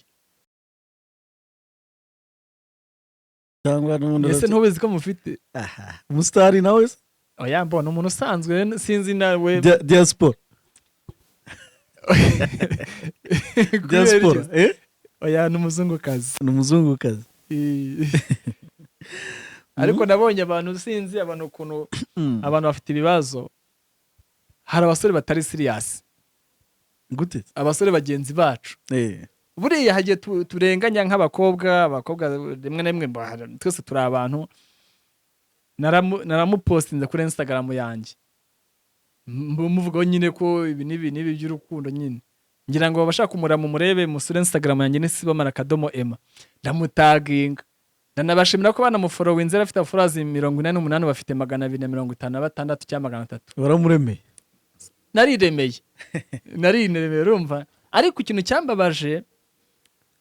Cyangwa n'ubundi Ese ntubizi ko mufite Aha, umusitari nawe se? Oya, mbona umuntu usanzwe, sinzi nawe. Diaspora. Diaspora, eh? Oya, ni umuzungukazi. Ni umuzungukazi. Ariko nabonye abantu, sinzi abantu ukuntu abantu bafite ibibazo. Hari abasore batari serious. Gute? Abasore bagenzi bacu. Buriya hagiye turenganya nk'abakobwa, abakobwa rimwe na rimwe twese turi abantu. Naramupostinze kuri Instagram yanjye, muvugaho nyine ko ibi n'ibi n'ibi by'urukundo nyine, ngira ngo abashaka kumurama murebe, musure Instagram yanjye ni Sibomana.Emma, ndamutaginga, ndanabashimira ko banamufollowinze. Afite followers 88, bafite 256 cyangwa 300. Waramuremeye. Nariremeye, nariremeye, urumva. Ariko ikintu cyambabaje,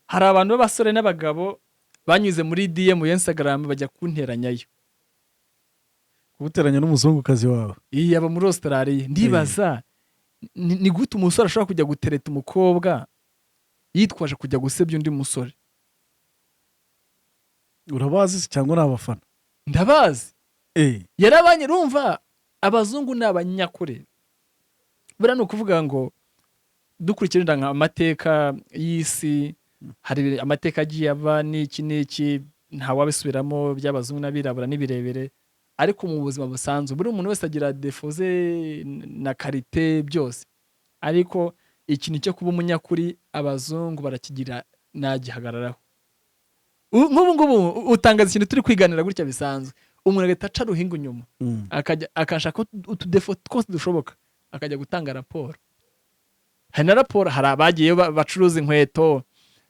hari abantu b'abasore n'abagabo banyuze muri DM ya Instagram bajya kunteranyayo. Kuguteranya n'umuzungukazi wawe? Iyi aba muri Australia. Ndibaza ni gute umusore ashobora kujya gutereta umukobwa yitwaje kujya gusebya undi musore? Urabazi se cyangwa ni abafana? Ndabazi. Yarabanye, urumva abazungu ni abanyakure. Buriya ni ukuvuga ngo dukurikije nka amateka y'isi, hari amateka agiye aba n'iki n'iki, ntawabisubiramo, by'abazungu n'abirabura n'ibirebire. Ariko mu buzima busanzwe buri muntu wese agira défauts ze na qualité byose, ariko ikintu cyo kuba umunyakuri abazungu barakigira, nagihagararaho. Nk'ubu ngubu utangaza ikintu turi kwiganira gutya bisanzwe, umuntu agahita aca ruhinga inyuma, akajya akashaka utudéfauts twose dushoboka, akajya gutanga raporo. Hari na raporo, hari abagiyeyo bacuruza inkweto,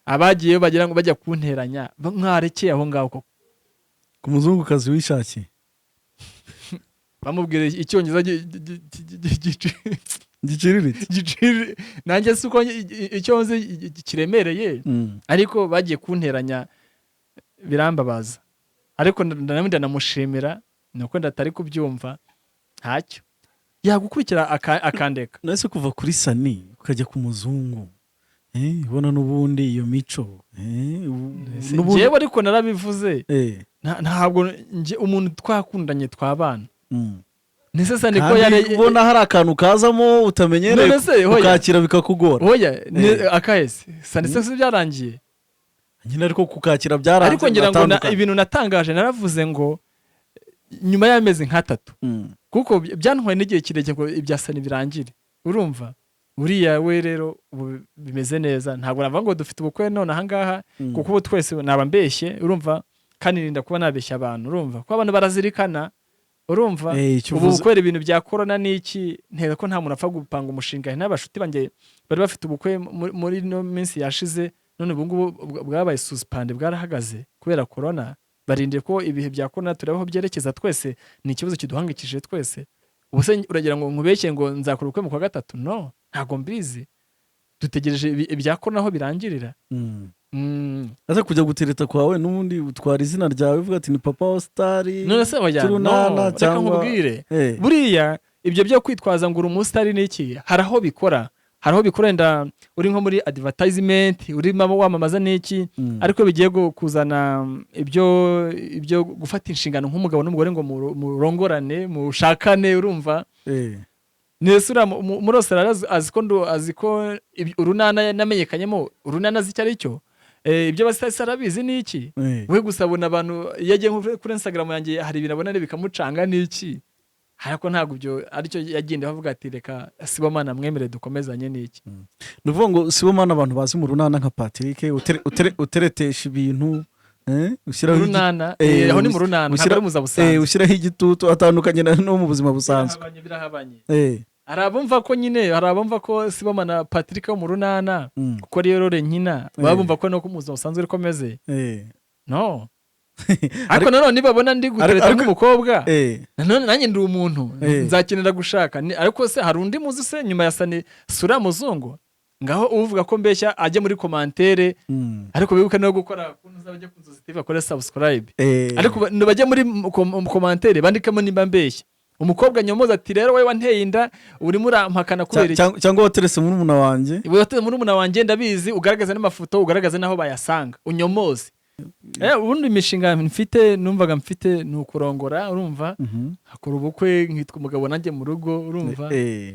abagiyeyo bagira ngo bajya kunteranya. Mwarekeye aho ngaho koko? Ku muzungukazi wishakiye. Bamubwira icyongereza giciriritse. Nanjye si uko icyo nzi kiremereye, ariko bagiye kunteranya birambabaza. Ariko ndanamushimira, ni uko ndatari kubyumva, ntacyo yagukurikira akandeka. Nese kuva kuri Sani ukajya ku muzungu, ubona n'ubundi iyo mico, n'ubundi Njyewe ariko narabivuze. Ntabwo njye umuntu twakundanye twabana. Nese Sani ko Kandi yari ubona hari akantu kazamo utamenyereye, None se, hoya. ukakira bikakugora. Oya, akahese Sani se si byarangiye? Nyine ariko kukakira byaranze. Ariko ngira ngo muratandukana. Ibintu natangaje, naravuze ngo nyuma y'amezi nk'atatu, kuko byantwaye n'igihe kirekire ngo ibya Sani birangire, urumva. Uriya we rero ubu bimeze neza, ntabwo navuga ngo dufite ubukwe none ahangaha, kuko ubu twese naba mbeshye, urumva, kandi nirinda kuba nabeshya abantu, urumva ko abantu barazirikana, urumva. Icyo Ubu uvuze- kubera ibintu bya corona n'iki, ntega ko nta muntu apfa gupanga umushinga. Hari n'abashuti banjye bari bafite ubukwe muri ino minsi yashize, none ubu ngubu bwabaye suspended, bwarahagaze kubera corona. Barindiye ko ibihe bya corona turebe aho byerekeza. Twese ni ikibazo kiduhangikishije twese. Ubu se uragira ngo nkubeshye ngo nzakora ubukwe mu kwa gatatu? No, ntabwo mbizi, dutegereje ibya corona aho birangirira. Ese kujya gutereta kwawe n'ubundi utwara izina ryawe, uvuga ati ni papa wa star? None se oya, cy'urunana no, reka nkubwire. Buriya ibyo byo kwitwaza ngo uri umusitari n'iki, hari aho bikora, hari aho bikora, wenda uri nko muri advertisement, urimo wamamaza n'iki, ariko bigiye kuzana ibyo gufata inshingano nk'umugabo n'umugore ngo murongorane, mushakane, urumva. Nese uriya muri Australia azi ko urunana namenyekanyemo, urunana azi icyo ari cyo? Ibyo basitari arabizi n'iki? We gusa abona abantu, iyo agiye nko kuri Instagram yanjye hari ibintu abona bikamucanga n'iki, ariko ntabwo ibyo aricyo yagendeho avuga ati reka Sibomana mwemere dukomezanye n'iki. Ni ukuvuga ngo Sibomana abantu bazi mu runana nka Patrick uteretesha ibintu, ushyiraho Urunana, aho ni mu runana, ntabwo ari mu buzima busanzwe. Ushyiraho igitutu, atandukanye no mu buzima busanzwe. Birahabanye, birahabanye. Hari abumva ko nyine, hari abumva ko Sibomana Patrick wo mu runana, kuko ariyo role nkina, baba bumva ko no mu buzima busanzwe ariko ameze. No, ariko nanone nibabona ndi gutereta nk'umukobwa, nanone nanjye ndi umuntu, nzakenera gushaka. Ariko se hari undi muzi se nyuma ya Sani sura muzungu? Ngaho uvuga ko mbeshya ajye muri commentaire. Ariko bibuke no gukora kuntu uzabajya ku Nzozi TV, bakore subscribe. Ariko bajye muri commentaire bandikemo nimba mbeshya, umukobwa nyomoza ati rero wowe wanteye inda urimo urampakana kubera iki? Cyangwa waterese murumuna wanjye. Wowe wateye murumuna wanjye ndabizi, ugaragaze n'amafoto, ugaragaze n'aho bayasanga, unyomoze. Ubundi imishinga mfite, numvaga mfite, ni ukurongora, urumva, hakora ubukwe, nkitwa umugabo nanjye mu rugo, urumva.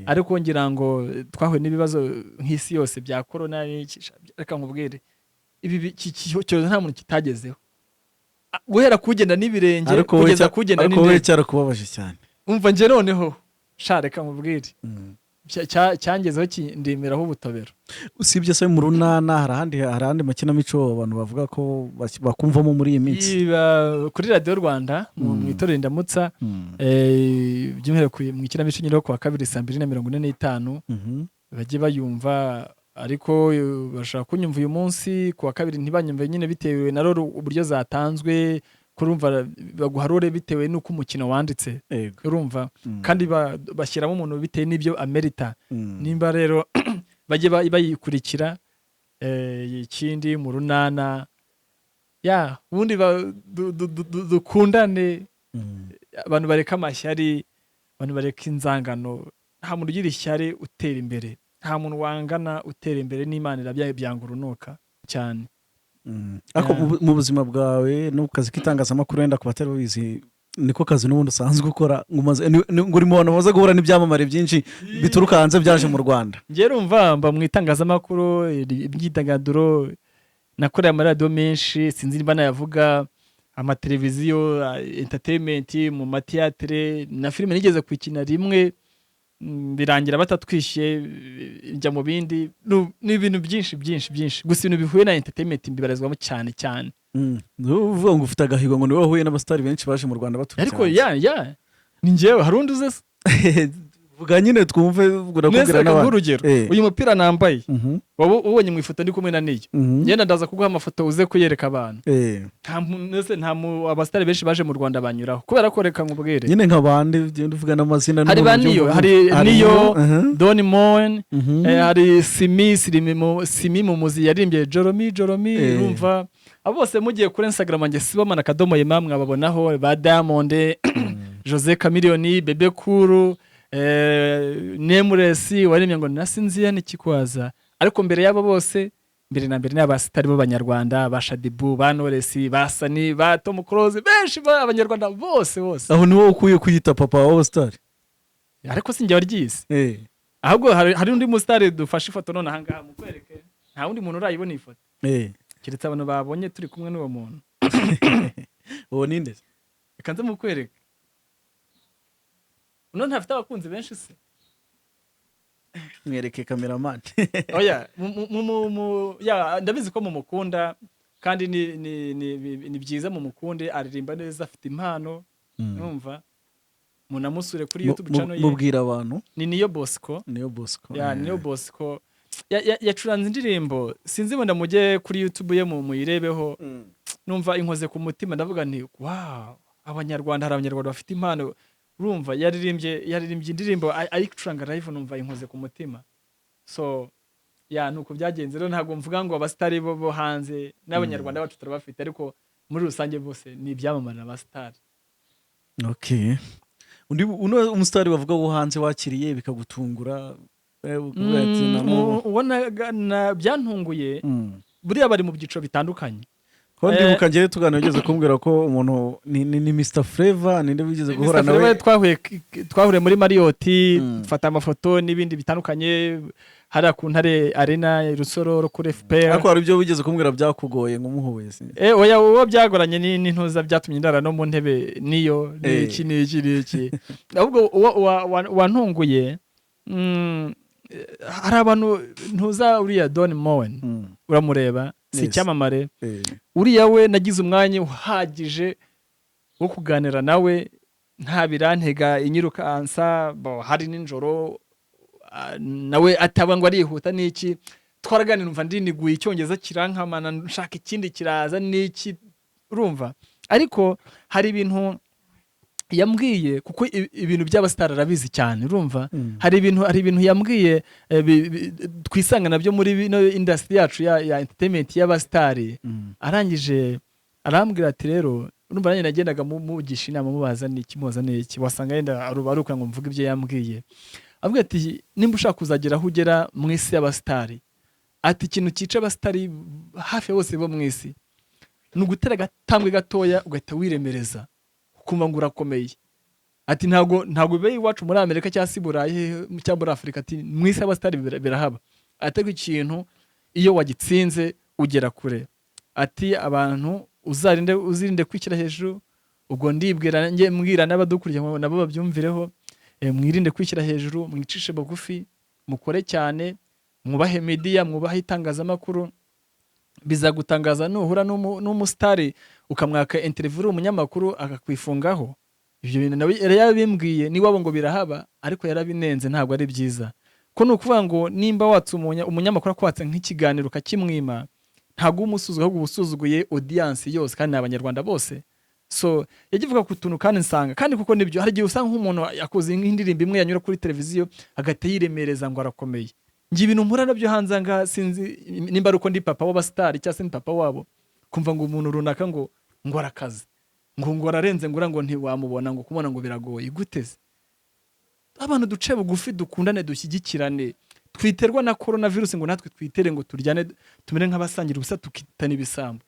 Ariko ngira ngo twahuye n'ibibazo nk'isi yose bya corona n'iki. Reka nkubwire, iki cyorezo nta muntu kitagezeho. Guhera kugenda n'ibirenge Ariko wowe kugeza kugenda ariko wowe n'indege. Cyarakubabaje cyane. Umva, njye noneho sha, reka nkubwire, cyangezeho kindimiraho ubutobero. Usibye se mu Runana, hari ahandi makinamico abantu bavuga ko bakumvamo muri iyi minsi? Kuri Radiyo Rwanda mu itorero Indamutsa, by'umwihariko mu ikinamico nyine yo kuwa kabiri saa 2:45, bajye bayumva. Ariko bashobora kunyumva uyu munsi, kuwa kabiri ntibanyumve nyine, bitewe na role uburyo zatanzwe. Kurumva baguha role bitewe n'uko umukino wanditse, urumva, kandi bashyiramo umuntu bitewe n'ibyo amerita. Nimba rero bajye bayikurikira. Ikindi mu Runana ya ubundi dukundane, abantu bareka amashyari, abantu bareka inzangano. Nta muntu ugira ishyari utera imbere, nta muntu wangana utera imbere, n'Imana irabyanga urunuka cyane. Ariko Yeah. mu buzima bwawe no ku kazi k'itangazamakuru, wenda ku batari babizi niko kazi n'ubundi usanzwe ukora, ngo ngo uri mu bantu bamaze guhura n'ibyamamare byinshi bituruka hanze byaje mu Rwanda. Njye rumva mba mu itangazamakuru, imyidagaduro, nakoreye amaradiyo menshi, sinzi niba nayavuga, amateleviziyo, entertainment, mu matiyatere na filime nigeze kuyikina rimwe, birangira batatwishyuye, njya mu bindi. Ni ibintu byinshi byinshi byinshi, gusa ibintu bihuye na entertainment mbibarizwamo cyane cyane. Ni uvuga ngo ufite agahigo, ngo niwe wahuye n'abasitari benshi baje mu Rwanda baturutse Ariko hanze. Ya, ni njyewe, hari undi uze se? Vuga nyine twumve, ubwo Mwese nakubwira reka nguhe n'abandi. urugero. Uyu mupira nambaye, waba ubonye mu ifoto ndi kumwe na niyo, ngenda ndaza kuguha amafoto uze kuyereka abantu. Nta mbese nta mu abasitari benshi baje mu Rwanda banyuraho, kubera ko reka nkubwire. Nyine nka bande? Ugenda uvuga n'amazina Hari n'umuntu ba Niyo, ubyumva. hari Niyo, Don Moen, hari Simi Simi Simi Mumuzi yaririmbye Joromi Joromi, urumva. Abo bose mugiye kuri Instagram wanjye Sibomana akadomo Yema mwababonaho, ba Diamond, Jose Chameleone, Bebe Cool, Nameless waririmbye ngo nasinziye nikikwaza. Ariko mbere y'abo bose, mbere na mbere ni abasitari b'Abanyarwanda, ba Shaddyboo, ba Knowless, ba Sunny, ba Tom Close, benshi Abanyarwanda bose bose. Aho niwo ukwiye kwiyita papa w'abasitari. Ariko sinjye waryise, ahubwo hari undi musitari dufashe ifoto none ahangaha mukwereke. Nta wundi muntu urayibona iyi foto, keretse abantu babonye turi kumwe n'uwo muntu. Uwo ninde? Reka nze mukwereke. Uno ntafite abakunzi benshi se? Mwereke cameraman. Oya, ya, ndabizi ko mumukunda kandi ni byiza, mumukunde, aririmba neza, afite impano, numva munamusure kuri YouTube channel ye. Mubwira abantu. Ni Niyo Bosco. Niyo Bosco. Ya, Niyo Bosco. Yacuranze indirimbo, sinzi wenda mujye kuri YouTube ye muyirebeho. Numva inkoze ku mutima, ndavuga nti: "Wow, Abanyarwanda, hari Abanyarwanda bafite impano." Urumva yaririmbye indirimbo ayicuranga live, numva inkoze ku mutima. So ya, nuko byagenze rero. Ntabwo mvuga ngo abasitari bo hanze, n'Abanyarwanda bacu turabafite, ariko muri rusange bose ni ibyamamare, abasitari. Okay, undi uno umusitari bavuga wo hanze wakiriye bikagutungura, ukavuga ati, Ubona byantunguye, buriya bari mu byiciro bitandukanye. Ko ndibuka njyewe tuganira ugeze kumbwira ko umuntu ni Mr Flavor, ninde wigeze guhura Mr. Flavor. nawe? Twahuriye muri Marriott, dufata amafoto n'ibindi bitandukanye hariya ku Ntare Arena i Rusororo kuri FPR. Ariko hari ibyo wigeze kumbwira byakugoye ngo umuhuye, si? Oya, uwo byagoranye ni ntuza byatumye ndara no mu ntebe niyo n'iki n'iki n'iki. Ahubwo uwo wantunguye, hari abantu ntuza, uriya Don Moen, uramureba si icyamamare? Uriya we nagize umwanya uhagije wo kuganira nawe, nta birantega inyirukansa bo, hari nijoro, nawe ataba ngo arihuta n'iki. Twaraganira, umva ndiniguye, Icyongereza kirankamana, nshaka ikindi kiraza n'iki, urumva. Ariko hari ibintu yambwiye, kuko ibintu by'abasitari arabizi cyane, urumva. Hari ibintu yambwiye, twisanga nabyo muri bino industry yacu ya entertainment y'abasitari. Arangije arambwira ati: "Rero urumva nanjye nagendaga mugisha inama, mubaza n'iki, mubaza n'iki." Wasanga yenda ari ukugira ngo mvuge ibyo yambwiye. Avuga ati: "Nimba ushaka kuzagera aho ugera mu isi y'abasitari," ati, "ikintu cyica abasitari hafi ya bose bo mu isi Ni ugutera agatambwe gatoya ugahita wiremereza, ukumva ngo urakomeye. Ati ntabwo biba iwacu muri Amerika cyangwa se i Burayi cyangwa muri Afurika, ati mu isi y'abasitari birahaba. Ati ariko ikintu iyo wagitsinze ugera kure. Ati abantu uzirinde kwishyira hejuru. Ubwo ndibwira njye mbwira n'abadukuriye ngo nabo babyumvireho, mwirinde kwishyira hejuru, mwicishe bugufi, mukore cyane, mwubahe media, mwubahe itangazamakuru. Bizagutangaza nuhura n'umusitari ukamwaka interview uri umunyamakuru akakwifungaho. Ibyo bintu nawe yari yabimbwiye n'iwabo ngo birahaba, ariko yarabinenze, ntabwo ari byiza. Ko ni ukuvuga ngo nimba watse umunyamakuru akwatse nk'ikiganiro ukakimwima, ntabwo uba umusuzuguye, ahubwo uba usuzuguye audience yose, kandi ni abanyarwanda bose. So yagivuga ku tuntu kandi nsanga kandi kuko nibyo, hari igihe usanga nk'umuntu yakoze nk'indirimbo imwe yanyura kuri televiziyo agahita yiremereza ngo arakomeye. Njye ibintu mpura nabyo hanze aha ngaha, sinzi nimba ari uko ndi papa w'abasitari cyangwa se ni papa wabo, kumva ngo umuntu runaka ngo arakaze, ngo ararenze, ngo uriya ngo ntiwamubona, ngo kumubona ngo biragoye. Gute se? Abantu duce bugufi, dukundane, dushyigikirane, twiterwa na corona virus ngo natwe twitere ngo turyane, tumere nk'abasangira ubusa, tukitana ibisambo.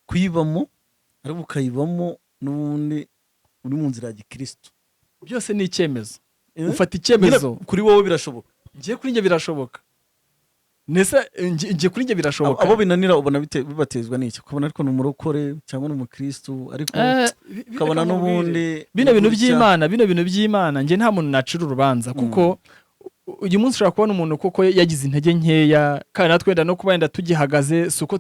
Kuyibamo ariko ukayibamo n'ubundi uri mu nzira ya gikristo. Byose ni icyemezo. Ufata icyemezo. Nyine kuri wowe birashoboka. Ngiye kuri njye birashoboka. Nese ngiye kuri njye birashoboka. Abo binanira ubona bibatezwa n'iki? Ukabona ariko ni umurokore cyangwa ni umukristo, ariko ukabona reka nkubwire. n'ubundi Bino bintu gutya. by'Imana, bino bintu by'Imana, njye nta muntu nacira urubanza, kuko uyu munsi ushobora kubona umuntu koko yagize intege nkeya, kandi natwe wenda no kuba wenda tugihagaze si uko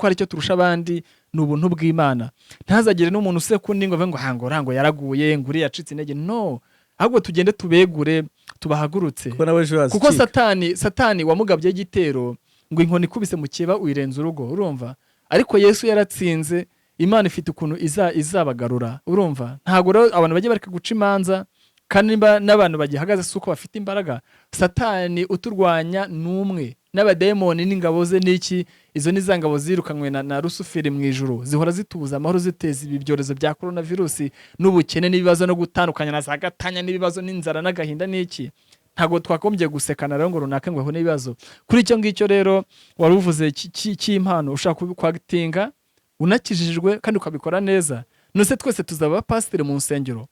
hari icyo turusha abandi, ni ubuntu bw'Imana. Ntazagire n'umuntu useka undi ngo avuge ngo hango rango yaraguye, ngo uriya yacitse intege. No, ahubwo tugende tubegure, tubahagurutse. Kuko nawe ejo Kuko yazicika. Satani wamugabye igitero ngo inkoni ikubise mu kiba uyirenza urugo, urumva? Ariko Yesu yaratsinze, Imana ifite ukuntu izabagarura, urumva? Ntabwo rero abantu bajya bareka guca imanza, kandi nimba n'abantu bagihagaze si uko bafite imbaraga. Satani uturwanya ni umwe, n'abadayimoni n'ingabo ze n'iki, izo ni za ngabo zirukanywe na Rusuferi mu ijuru, zihora zitubuza amahoro, ziteza ibi byorezo bya corona virusi n'ubukene n'ibibazo no gutandukanya na za gatanya n'ibibazo n'inzara n'agahinda n'iki. Ntabwo twagombye gusekana rero ngo runaka ngo ahure n'ibibazo. Kuri icyo ngicyo rero wari uvuze cy'impano, ushaka kwagitinga unakijijwe kandi ukabikora neza. None twese tuzaba abapasiteri mu nsengero.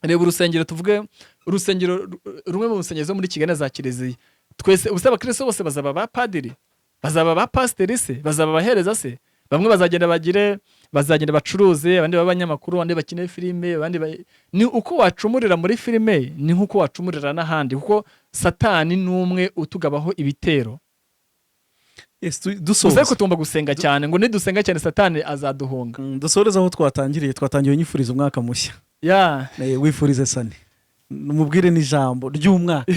Reba urusengero, tuvuge urusengero rumwe mu nsengero zo muri Kigali za Kiliziya, twese ubusa abakristo bose bazaba abapadiri, bazaba abapasiteri se, bazaba abahereza se? Bamwe bazagenda bagire, bazagenda bacuruze, abandi babe abanyamakuru, abandi bakine filime, abandi ni uko wacumurira muri filime ni nkuko wacumurira n'ahandi, kuko Satani ni umwe utugabaho ibitero. Yes, Gusa dusoza. ariko tugomba gusenga cyane, ngo nidusenga cyane Satani azaduhunga. Dusoreze aho twatangiriye, twatangiye nyifuriza umwaka mushya. Wifurize Sani, mubwire n'ijambo ry'umwaka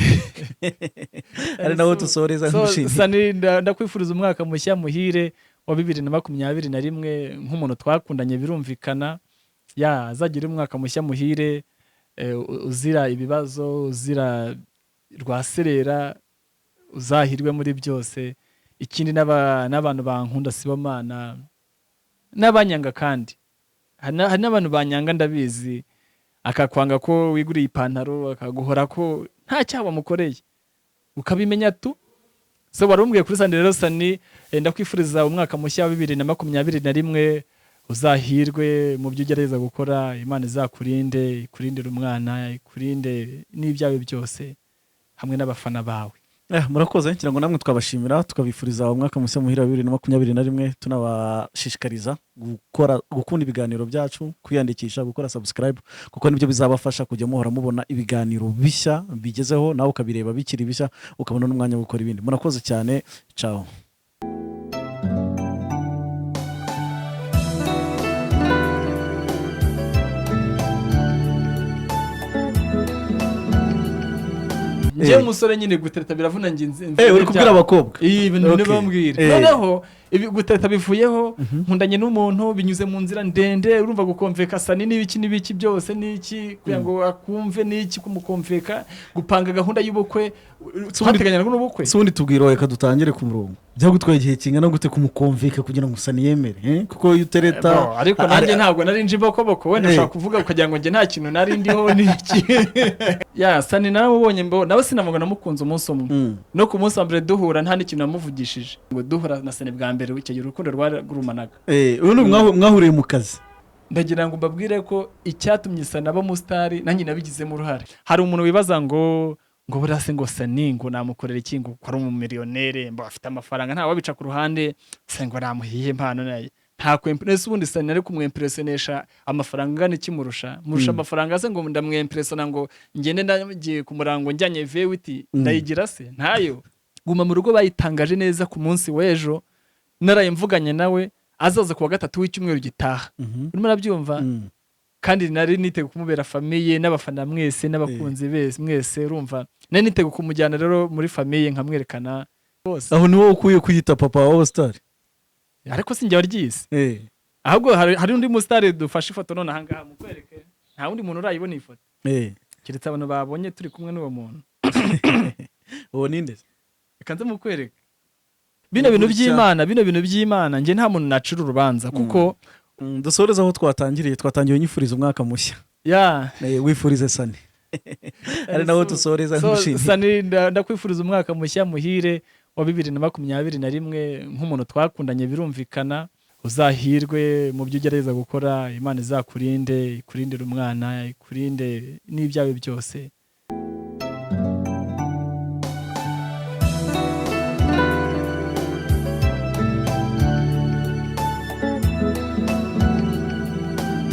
ari nawo dusoreza nk'ushimye. Sani, ndakwifuriza umwaka mushya muhire wa 2021, nk'umuntu twakundanye birumvikana. Azagire umwaka mushya muhire, uzira ibibazo, uzira rwaserera, uzahirwe muri byose. Ikindi n'abantu bankunda Sibomana n'abanyanga, kandi hari n'abantu banyanga ndabizi, akakwanga ko wiguriye ipantaro, akaguhora ko nta cyaha wamukoreye, ukabimenya tu. So wari umbwiye kuri Sani rero, Sani, ndakwifuriza umwaka mushya wa 2021, uzahirwe mu byo ugerageza gukora, Imana izakurinde, ikurindire umwana, ikurinde n'ibyawe byose hamwe n'abafana bawe. Murakoze, ngira ngo namwe twabashimira, tukabifuriza umwaka mushya muhira wa 2021, tunabashishikariza gukunda ibiganiro byacu, kwiyandikisha, gukora subscribe, kuko nibyo bizabafasha kujya muhora mubona ibiganiro bishya bigezeho, nawe ukabireba bikiri bishya, ukabona n'umwanya wo gukora ibindi. Murakoze cyane, ciao. Njye umusore nyine gutereta biravuna, njye Uri kubwira abakobwa? Ibi bintu bambwira. Noneho ibi gutereta bivuyeho, nkundanye n'umuntu binyuze mu nzira ndende, urumva gukomveka Sani n'ibiki n'ibiki byose n'iki, kugira ngo akumve n'iki, kumukomveka, gupanga gahunda y'ubukwe, twateganya n'ubukwe. Si ubundi tubwira, reka dutangire ku murongo. Byagutwaye igihe kingana gute kumukomveka kugira ngo Sani yemere? Kuko iyo utereta Bo, ariko nanjye ntabwo nari nje ibokoboko, wenda ushobora kuvuga ukagira ngo njye nta kintu nari ndiho n'iki. Sani naramubonye, mbo nawe Sinavuga namukunze umunsi umwe, no ku munsi wa mbere duhura nta n'ikintu namuvugishije. Ngo duhura na Sani bwa mbere, icyo gihe urukundo rwaragurumanaga. Ubundi mwahuriye mu kazi? Ndagira ngo mbabwire ko icyatumye Sani aba umusitari nanjye nabigizemo uruhare. Hari umuntu wibaza ngo buriya se ngo Sani ngo namukorera iki, ngo ko ari umumiliyonere, ngo afite amafaranga nta wabica ku ruhande, se ngo namuhiye impano naye nta kwempresa? Ubundi Sani ari kumwempresonesha amafaranga angana iki? Murusha amafaranga se ngo ndamwempresona, ngo ngende ndagiye ku murango njyanye V8 ndayigira se? Ntayo. Guma mu Rugo bayitangaje neza ku munsi w'ejo, naraye mvuganye nawe, azaza ku wa gatatu w'icyumweru gitaha. Urimo urabyumva? Kandi nari niteguye kumubera famille n'abafana mwese n'abakunzi bese mwese. Urumva, nari niteguye kumujyana rero muri famille nkamwerekana bose. Aho ni wowe ukwiye kwiyita papa wa star. Ariko sinjye waryise. Ahubwo hari undi musitari dufashe ifoto none ahangaha mukwereke. Nta wundi muntu urayibona iyi foto keretse abantu babonye turi kumwe n'uwo muntu. Uwo ninde? Reka nze mukwereke. Bino bintu Gutya. by'Imana, bino bintu by'Imana, njye nta muntu nacira urubanza kuko Dusoreze aho twatangiriye. Twatangiye unyifuriza umwaka mushya. Ya. Wifurize Sani, ari nawo dusoreza. So, Nkushimiye. Sani, ndakwifuriza umwaka mushya muhire wa 2021. Nk'umuntu twakundanye, birumvikana, uzahirwe mu byo ugerageza gukora. Imana izakurinde, ikurindire umwana, ikurinde n'ibyawe byose.